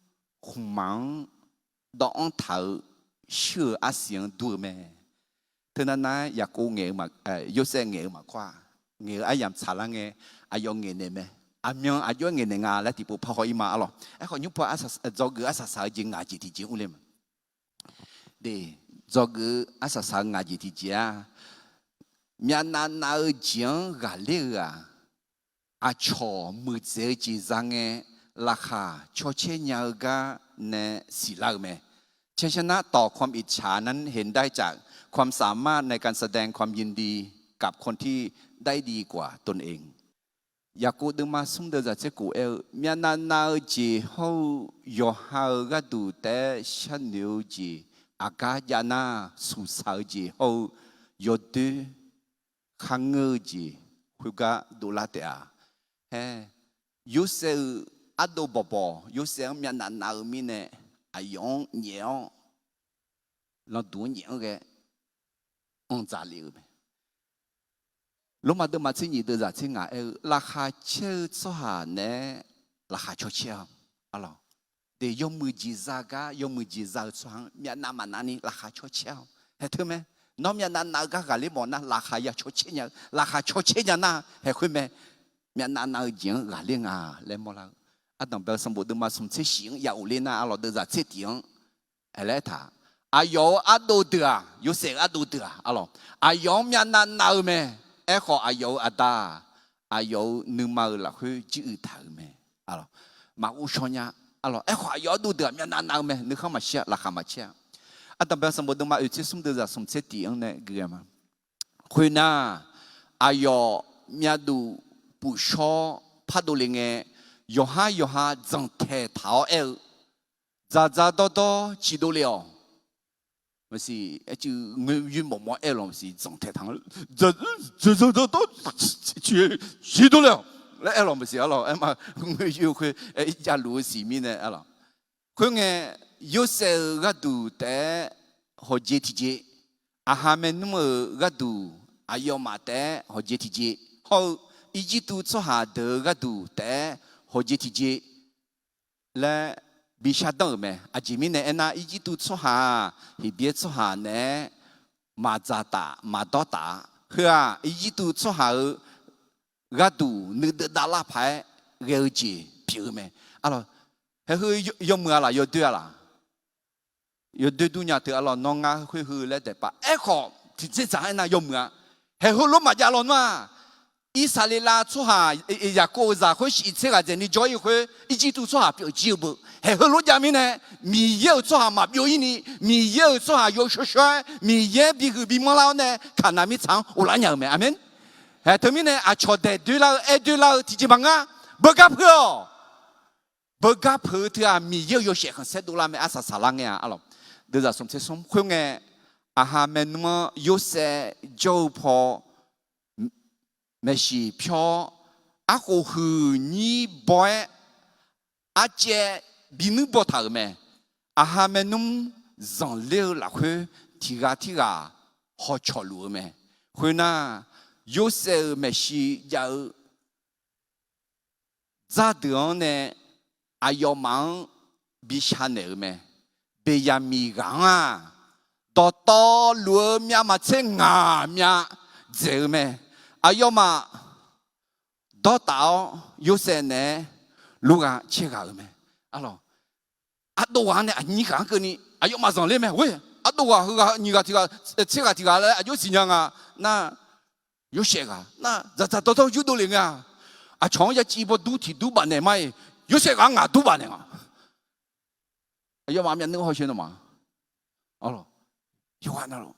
khmqmaq-anr dawvanr taq-eu shuir-euq arsiq-anr dur-eu mae. Teunav nav-aer Yaqkov ngaeq-eu, Yorsaev ngaeq-eu maqkawr-a. Ngaeq-eu aryamq tsaqlar ngae, aqyawf ngaeqnaeq mae. Aqmyan aqjox-aer ngaeqnaeq nga laer tiqpov parhaw-ir ma arlawq. Aerkhawf, nymr pov dzawgeuf arsaq saq-eu jeq ngaq jeq tiqjeq urler ma. De, dzawgeuf-eu arsaq saq-eu ngaq jeq tiqjeq-aq, myavnav nav-eu jeq-anr ghaqler-eu-aq, aqcawq muiqdzaeq-eu jeq za ngae, laqkhaq cawcaer nya-eu gar nae siqlar-euq mae. ชัยชนะต่อความอิจฉานั้นเห็นได้จากความสามารถในการแสดงความยินดีกับคนที่ได้ดีกว่าตนเอง Yaqkov deuvma smr deuvzaq tser kof aer-eu, myavnav nav-eu jeq hawr-eu yawqha-euq gharduq taef-aer sharnoeq-eu jeq aqgar jav nar, suqsaq-eu jeq hawr-eu yawdoer kharngeur-eu jeq khoergar dovlar taef-a. Haer, Yorsaev-euq ardov bawqbawq, Yorsaev-anr myavnav nav-eu mirnae, aqyawf-anr nyaef-awr, landuq-anr nyaef-anr ghae anr dzaqle-euq mae. Lormav deuvma tser nyiq deuvzaq tser ngaq aer-eu, laqkhaq caer-eu tsawrhaq naeq-aer laqkhaq caw caer-awq. Arlawq, de yawmuiq jeq za gar yawmuiq jeq za-eu tsawrhaq-anr myavnav maqnav ni laqkhaq caw caer-awq. Haeq teu mae. Nawr myavnav nav-eu gar ghaqler mawf nar, laqkhaq ya caw caer nya-eu, laqkhaq caw caer nya nar, haeq khoer mae. Myavnav nav-eu jeq-anr ghaqler nga laer mawrlar-eu. Ardanq bae-eu sanqbof deuvma smq tser shif-anr ya ghofler nar, arlawq, deuvzaq tser tiq-anr aerlaer taq, aqyawf-euq ardov deuq-aq, Yorsaev-euq ardov deuq-aq, arlawq, aqyawf-anr myavnav nav-eu mae. Aerkhawf, aqyawf-euq aqda-aq, aqyawf-euq nuima-euq lafkhoer jiruiq taq-euq mae. Maqghovshaw nya. Arlawq, aerkhawf, aqyawf ardov deuq-aq, myavnav nav-eu mae. Nuikhanr maqshir-a, laqkhaq maqcaer-a. Ardanq bae-eu sanqbof deuvma oeq tser smr deuvzaq smq tser tiq-anr nae gui-a ma. Khoernar, aqyawf myavduq pufshawr pardov le ngae, yawqhar yawqhar dzanqtaeq taq-awr aer-eu, dzaqdzaq dawrdawr ciqdov le-awq. Maqsiq, aerciv ngoer yoer mawf mawf-awr aer-eu lawq maqsiq, dzanqtaeq taq-anr, dzaqdzaq dawrdawr ciqdov le-awq laer aer-eu lawq maqsiq. Arlawq, aerma, ngoer yoer khoer aer javluf-eu siq mirnae, arlawq. Khoerngae, Yorsaev-euq gharduq taef-aer hawqjeq tiqjeq, aqha maernmr-euq gharduq aqyawfmaf taef-aer hawqjeq tiqjeq, hawr-eu Irjirtuv tsawrhaq deuq-euq gharduq taef-aer hawqjeq tiqjeq laer bi shardanr-euq mae. Aqjeq mirnae aernar, Irjirtuv tsawrhaq-aq, Heqbyaer tsawrhaq naeq-aer maqdzaq taf maqdawr taf-a. Heu-aq, Irjirtuv tsawrhaq-euq gharduq nuideuvdav lar paq-aer ghae-eu jeq pyeuf-eu mae. Arlawq, haeq heu yawmuiq-a laf yawdoer-a laf? Yawdoer dur nya teu, arlawq, nawr ngar khoer heu laer daef paf. Aerkhawf, tiqdzer dzaq-aer nar yawmuiq-a. Haeq heulof maqjav lawnmr-aq, Irsaqleqlav tsawrhaq, Yaqkov-euq zaq khoer shif tser ghaq dzaeqni jawr-ir khoer, Irjirtuv tsawrhaq pyeuf jir-eu beu. Haeq heulof jav mirnae, Miqyaer-euq tsawrhaq maqbyov-ir ni, Miqyaer-euq tsawrhaq yawshawr shawr-aer Miqyaer bihuiq bimanr lar-awr nae Kaqnaq mirtsaq-anr ghoflar nya-euq mae. Aqmeq. Haeq teumirnae aqcawq daeq doerlar-eu, aer doerlar-eu tiqjeq maqngeur-a. Beugar peuq-awq. Beugar peuq-eu teu-aq, Miqyaer-euq yawshaef khanqsaer dovlar mae, arsaq saqlar ngae-a, arlawq. Deuvzaq smq tser smr khoerngae, aqha maernmr-anr Yorsaev jawr-eu paw maeqshi pyawr-awr, arkhof huiq nyir baw-aer arcaev binuir baw taq-euq mae. Aqha maernmr zanqler-eu lafkhoer tiq ghaq tirghaq hawcawq luf-eu mae. Khoernar, Yorsaev-euq maeqshi jav-eu dzar deuq-anr nae aqyawfmaf-anr bi shar naeq-eu mae. Beqyaqmiq ghaq-anr-aq, dawqtawvluf-eu myavmaqtser ngaq myav dzaeq-eu mae. Aqyawfmaf dawrtaf-awr Yorsaev naeq-aer lurghaq caerghaq-euq mae. Arlawq, ardov ghaq-anr nae aqnyir ghaq-anr keuvni aqyawfmaf zanqler mae. Ghoer, ardov ghaq heughaq nyiq ghaq tiq ghaq, tser ghaq tiq ghaq laer aqjox siqnya nga nar, Yorsaev ghaq nar dzaqdzaq dawrdawr yurdov lef ngae-a. Aqcawq-anr yaciv bawdur tiq dur bafnaeq ma-iq, Yorsaev ghaq-anr ngaq dur bafnaeq nga. Aqyawfmaf myavnuiv hawsher nawmaf. Arlawq, yawqghaq navluf,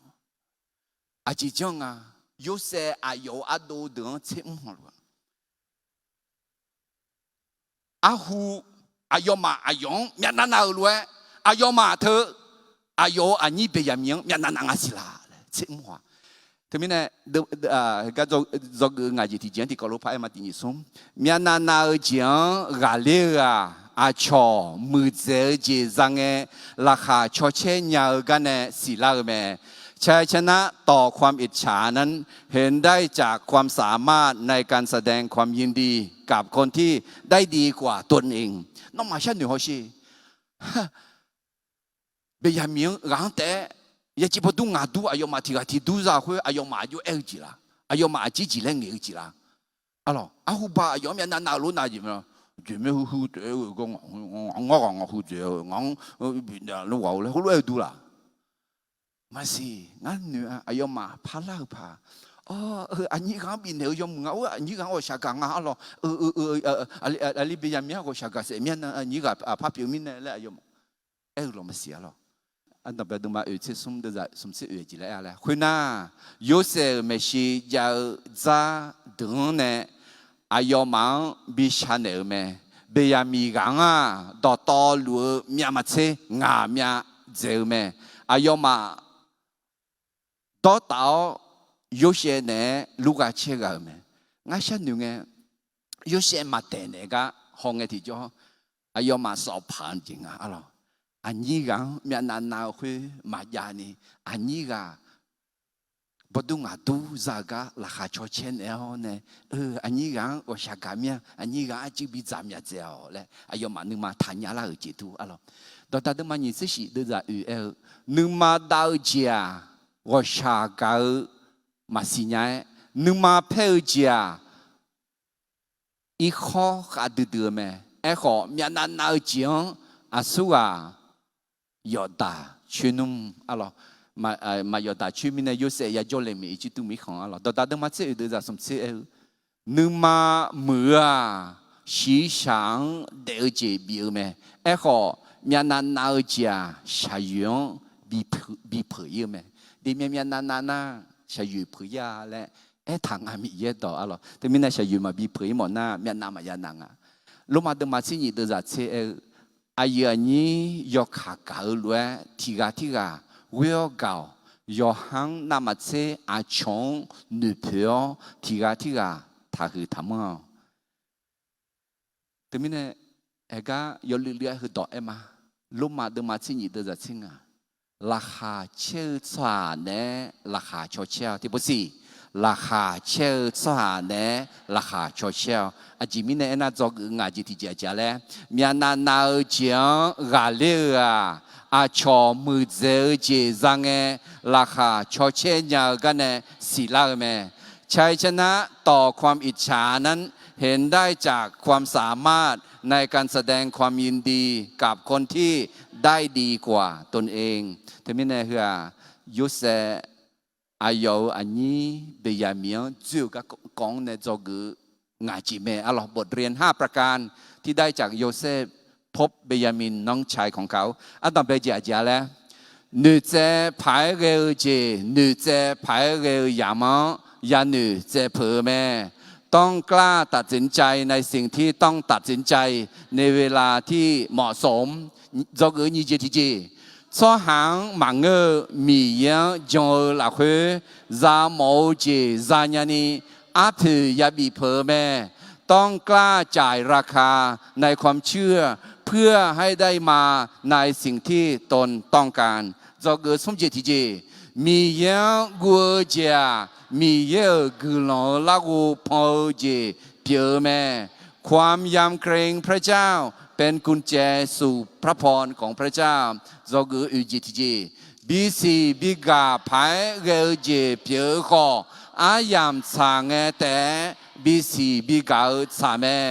aqjeq janr nga. Yorsaev aqyawf-euq ardov deuq-anr tser mr hawluf-a. Arhu, aqyawfmaf aqyawf-anr myavnav nav-euq lof-aer, aqyawfmaf teu aqyawf-euq aqnyir Beqyaqmiq-anr myavnav nav nga siq laf laer tser mr haw-a. Teumirnae, gar dzawgeuf-eu ngaq jeq tiqjeq-anr tiqkawv lof par aer ma, tiq nyiq smr. Myavnav nav-eu jeq-anr ghaqler-eu-aq, aqcawq muiqdzaeq-eu jeq za ngae, laqkhaq caw caer nya-eu gar nae siqlar-eu mae. ชัยชนะต่อความอิจฉานั้น เห็นได้จากความสามารถในการแสดงความยินดีกับคนที่ได้ดีกว่าตนเอง Nawmaf sharnoeq hawsher. Beqyaqmiq-anr ghaq-anr taef-aer yaciv bawdur ngaq dur aqyawfmaf tiq ghaq tiq dur za khoer aqyawfmaf aqjox aer-eu jeq laf? Aqyawfmaf aqjeq jeq laer ngaeq-eu jeq laf? Arlawq, arhuba aqyawf-anr myavnav nav-eu lof nav jeq mae. Jeq maer huiq huiq taef-aer-eu gar ngaq-anr ngawr ghaq ngaq huiq dzaeq-eu ngaq-anr bifnaeq lof ghaq-eu laer heulof-aer-eu dur laf? Maqsiq, ngar noeq-a, aqyawfmaf parlar-eu paq, aqnyir ghaq-anr bifnaeq-eu yawmuiq nga. Or, aqnyir ghaq-anr ghawqshaq gaq nga. Arlawq, aqli Beqyaqmiq-anr ghawqshaq gaq saef mir-a, aqnyir ghaq par pyeuf mirnae laer aqyawfmaf aer-eu lawq maqsiq. Arlawq, ardanqbae dmqma oeq tser smr deuvzaq smq tser oeq jeq laer aer-a laer khoernar, Yorsaev-euq maeqshi jav-eu dzar deuq-anr nae aqyawfmaf-anr bi shar naeq-eu mae. Beqyaqmiq ghaq-anr-aq, dawqtawvluf-eu myavmaqtser ngaq myav dzaeq-eu mae. aqyawfmaf dawrtaf-awr Yorsaev naeq-aer lurgha caer ghaq-euq mae. Ngar sharnoeq ngae, Yorsaev maqtaeq naeq gar haw ngae tiqjawr, aqyawfmaf sawf paq-eu jeq nga arlawq. Aqnyir ghaq-anr myavnav nav-eu khoer maqjav ni, aqnyir ghaq bawrdur ngaqdur za-eu gar laqkhaq caw caer naeq-awr nae, aqnyir ghaq-anr ghawqshaq gaq mir-a, aqnyir ghaq-anr arcuiv bidzaq myaq dzaeq-awq laer aqyawfmaf nuima taqnya lar-euq jeq dur arlawq. Dawqdaq deuvma nyiq tser shif deuvzaq oeq aer-eu, nuima dav-eu jeq-aq, ghawqshaq gaq-eu maqsiq nya-aer, nuima paer-eu jeq-aq, irkhawr khavdui dui-eu mae. Aerkhawf, myavnav nav-eu jeq-anr aqsurghaq yawfdaq coer nmr arlawq. Maq yawfdaq coer mirnae Yorsaev yajawr le maeq Irjirtuv mirkhanq arlawq. Dawqdaq deuvma tser oeq deuvzaq smq tser aer-eu, nuima muiq-eu-aq, shiqshaq-anr daef-eu jeq bif-eu mae. Aerkhawf, myavnav nav-eu jeq-aq, shaqyoeq-anr bipeuq ir-eu mae. Deuq myav myavnav nav nar, shaqyoeq peuq ir-a laer aertaq nga Miqyaer dawq arlawq. Teumirnae shaqyoeq maqbi peuq ir mawf nar, myavnav maqya nav nga. Lormav deuvma tser nyiq deuvzaq tser aer-eu, aqyuif aqnyir yawkaq gaq-eu lof-aer tiq ghaq tirghaq ghoer-awr gaq-awq. Yawqha-anr navmaqtser aqcawq-anr noeqpoeq-awr tiq ghaq tirghaq taqhuiq taqmanr-awq. Teumirnae, aergar yawluiv luiv-aer heudawq aer ma. Lormav deuvma tser nyiq deuvzaq tser ngaq, laqkhaq caer-eu tsawrhaq naeq-aer laqkhaq caw caer-awq. Tiqpov siq, laqkhaq caer-eu tsawrhaq naeq-aer laqkhaq caw caer-awq. Aqjeq mirnae aernar, dzawgeuf ngaq jeq tiqjeq aqjeq-a laer, myavnav nav-eu jeq-anr ghaqler-eu-aq, aqcawq muiqdzaeq-eu jeq za ngae, laqkhaq caw caer nya-eu garnae siqlar-eu mae. ชัยชนะต่อความอิจฉานั้น เห็นได้จากความสามารถในการแสดงความยินดีกับคนที่ได้ดีกว่าตนเอง Teumirnae heu-aq, Yorsaev aqyawf-euq aqnyir Beqyaqmiq-anr dzoer-eu garkawv-anr nae dzawgeuf-eu ngaq jeq mae arlawq. บทเรียนห้าประการที่ได้จาก โยเซฟ พบ เบนยามิน น้องชายของเขา Ardanqbae jeq aqjeq-a laer, noeqtsaev paq-aer ghae-eu jeq noeqtsaev paq-aer ghae-eu yamq-anr yanoeq tsaev peuq-eu mae. ต้องกล้าตัดสินใจในสิ่งที่ต้องตัดสินใจในเวลาที่เหมาะสม Dzawgeuf nyiq jeq tiqjeq, tsawrhaq-anr maqngeur-eu Miqyaer-anr jan-eu lafkhoer, zamawf-eu jeq zanya ni arpoeq yabif peuq-eu mae. ต้องกล้าจ่ายราคาในความเชื่อ เพื่อให้ได้มาในสิ่งที่ตนต้องการ Dzawgeuf smr jeq tiqjeq, Miqyaer-anr guv-eu jeq-aq, Miqyaer-euq guiqlanq-eu larghov pan-eu jeq pyeuf-eu mae. ความยำเกรงพระเจ้าเป็นกุญแจสู่พระพรของพระเจ้า Dzawgeuf oeq jeq tiqjeq, bisiq bigaq paq-aer ghae-eu jeq pyeuf-eu khawf, aryamq tsaq ngae taef-aer bisiq bigaq-eu tsaq mae.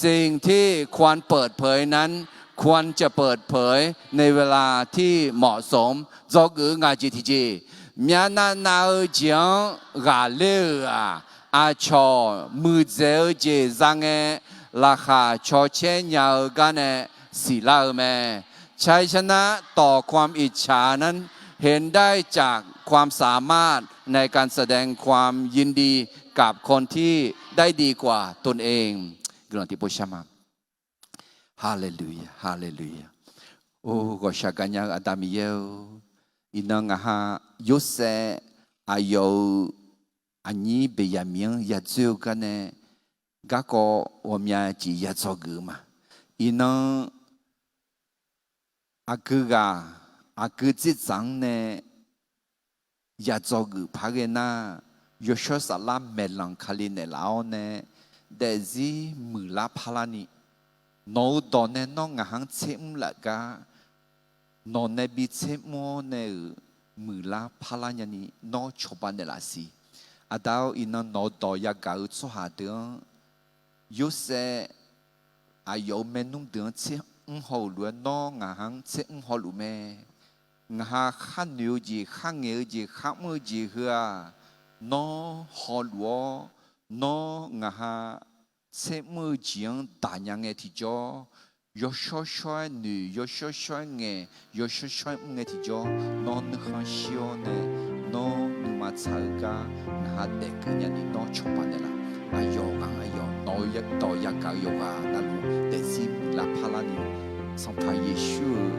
สิ่งที่ควรเปิดเผยนั้น ควรจะเปิดเผยในเวลาที่เหมาะสม Dzawgeuf ngaq jeq tiqjeq, myavnav nav-eu jeq-anr ghaqler-euq-aq, aqcawq muiqdzaeq-eu jeq za ngae, laqkhaq caw caer nya-eu garnae siqlar-eu mae. ชัยชนะต่อความอิจฉานั้น เห็นได้จากความสามารถในการแสดงความยินดีกับคนที่ได้ดีกว่าตนเอง Guiqlanq tiqpov shar ma. Haleluya, haleluya. Or, ghawqshaq gaqnya-eu Aqda Miqyaer-or, iqnan ngaq ha Yorsaev aqyawf-euq aqnyir Beqyaqmiq-anr yadzoer-eu garnae garkawv ghawqmya jeq yadzawgeuf-eu ma. Iqnan aqgeu ghaq, aqgeu dzerdzaq-anr nae yadzawgeuf par ghae nar, yawshawr saflar maeqlanq Kali naeqlaf-awr nae daefzir muiqlar parlarni, nawq-eu dawq nae nawr ngaq-anr tser mr laf gar, nawq nae bi tser mr-awr nae-euq muiqlar parlar nyani nawr cawba naeqlaf siq. Aqda-or, iqnan nawq-eu dawq yagaq-eu tsawrhaq deuq-anr, Yorsaev aqyawf-euq maernmr deuq-anr tser mr haw-euq lof-aer nawr ngaq-anr tser mr hawluf mae. Ngaq ha kharnoeq-eu jeq, kharngaeq-eu jeq, kharmr-eu jeq heu-aq, nawr hawluf-awr, nawr ngaq ha tser mr-eu jeq-anr daqnya ngae tiqjawr, yawshawr shawr-aer noeq, yawshawr shawr-aer ngaeq, yawshawr shawr-aer mr ngae tiqjawr, nawr nuikhanr shir-awr nae, nawr nuima tsaq-eu gar ngaq ha daefkeuv nyani nawr cawba naeqlaf. Aqyawf ngaq-anr aqyawf nawq-eu dawq yagaq-eu yawqghaq navluf daefzir muiqlar parlarni, Sanqpaq Yeqsur-euq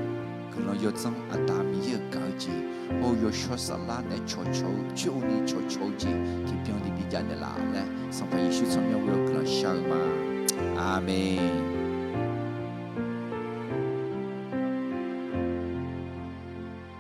guiqlanq yawdzanr Aqda Miqyaer-euq gaq-eu jeq, or yawshawr saflar naeq-aer cawqcawq-eu, coer-eu ni cawqcawq-eu jeq tiqbyan ni bijav naeqlaf laer, Sanqpaq Yeqsur tsawrmyanr ghoe-awr guiqlanq shar-eu ma. Aqmeq.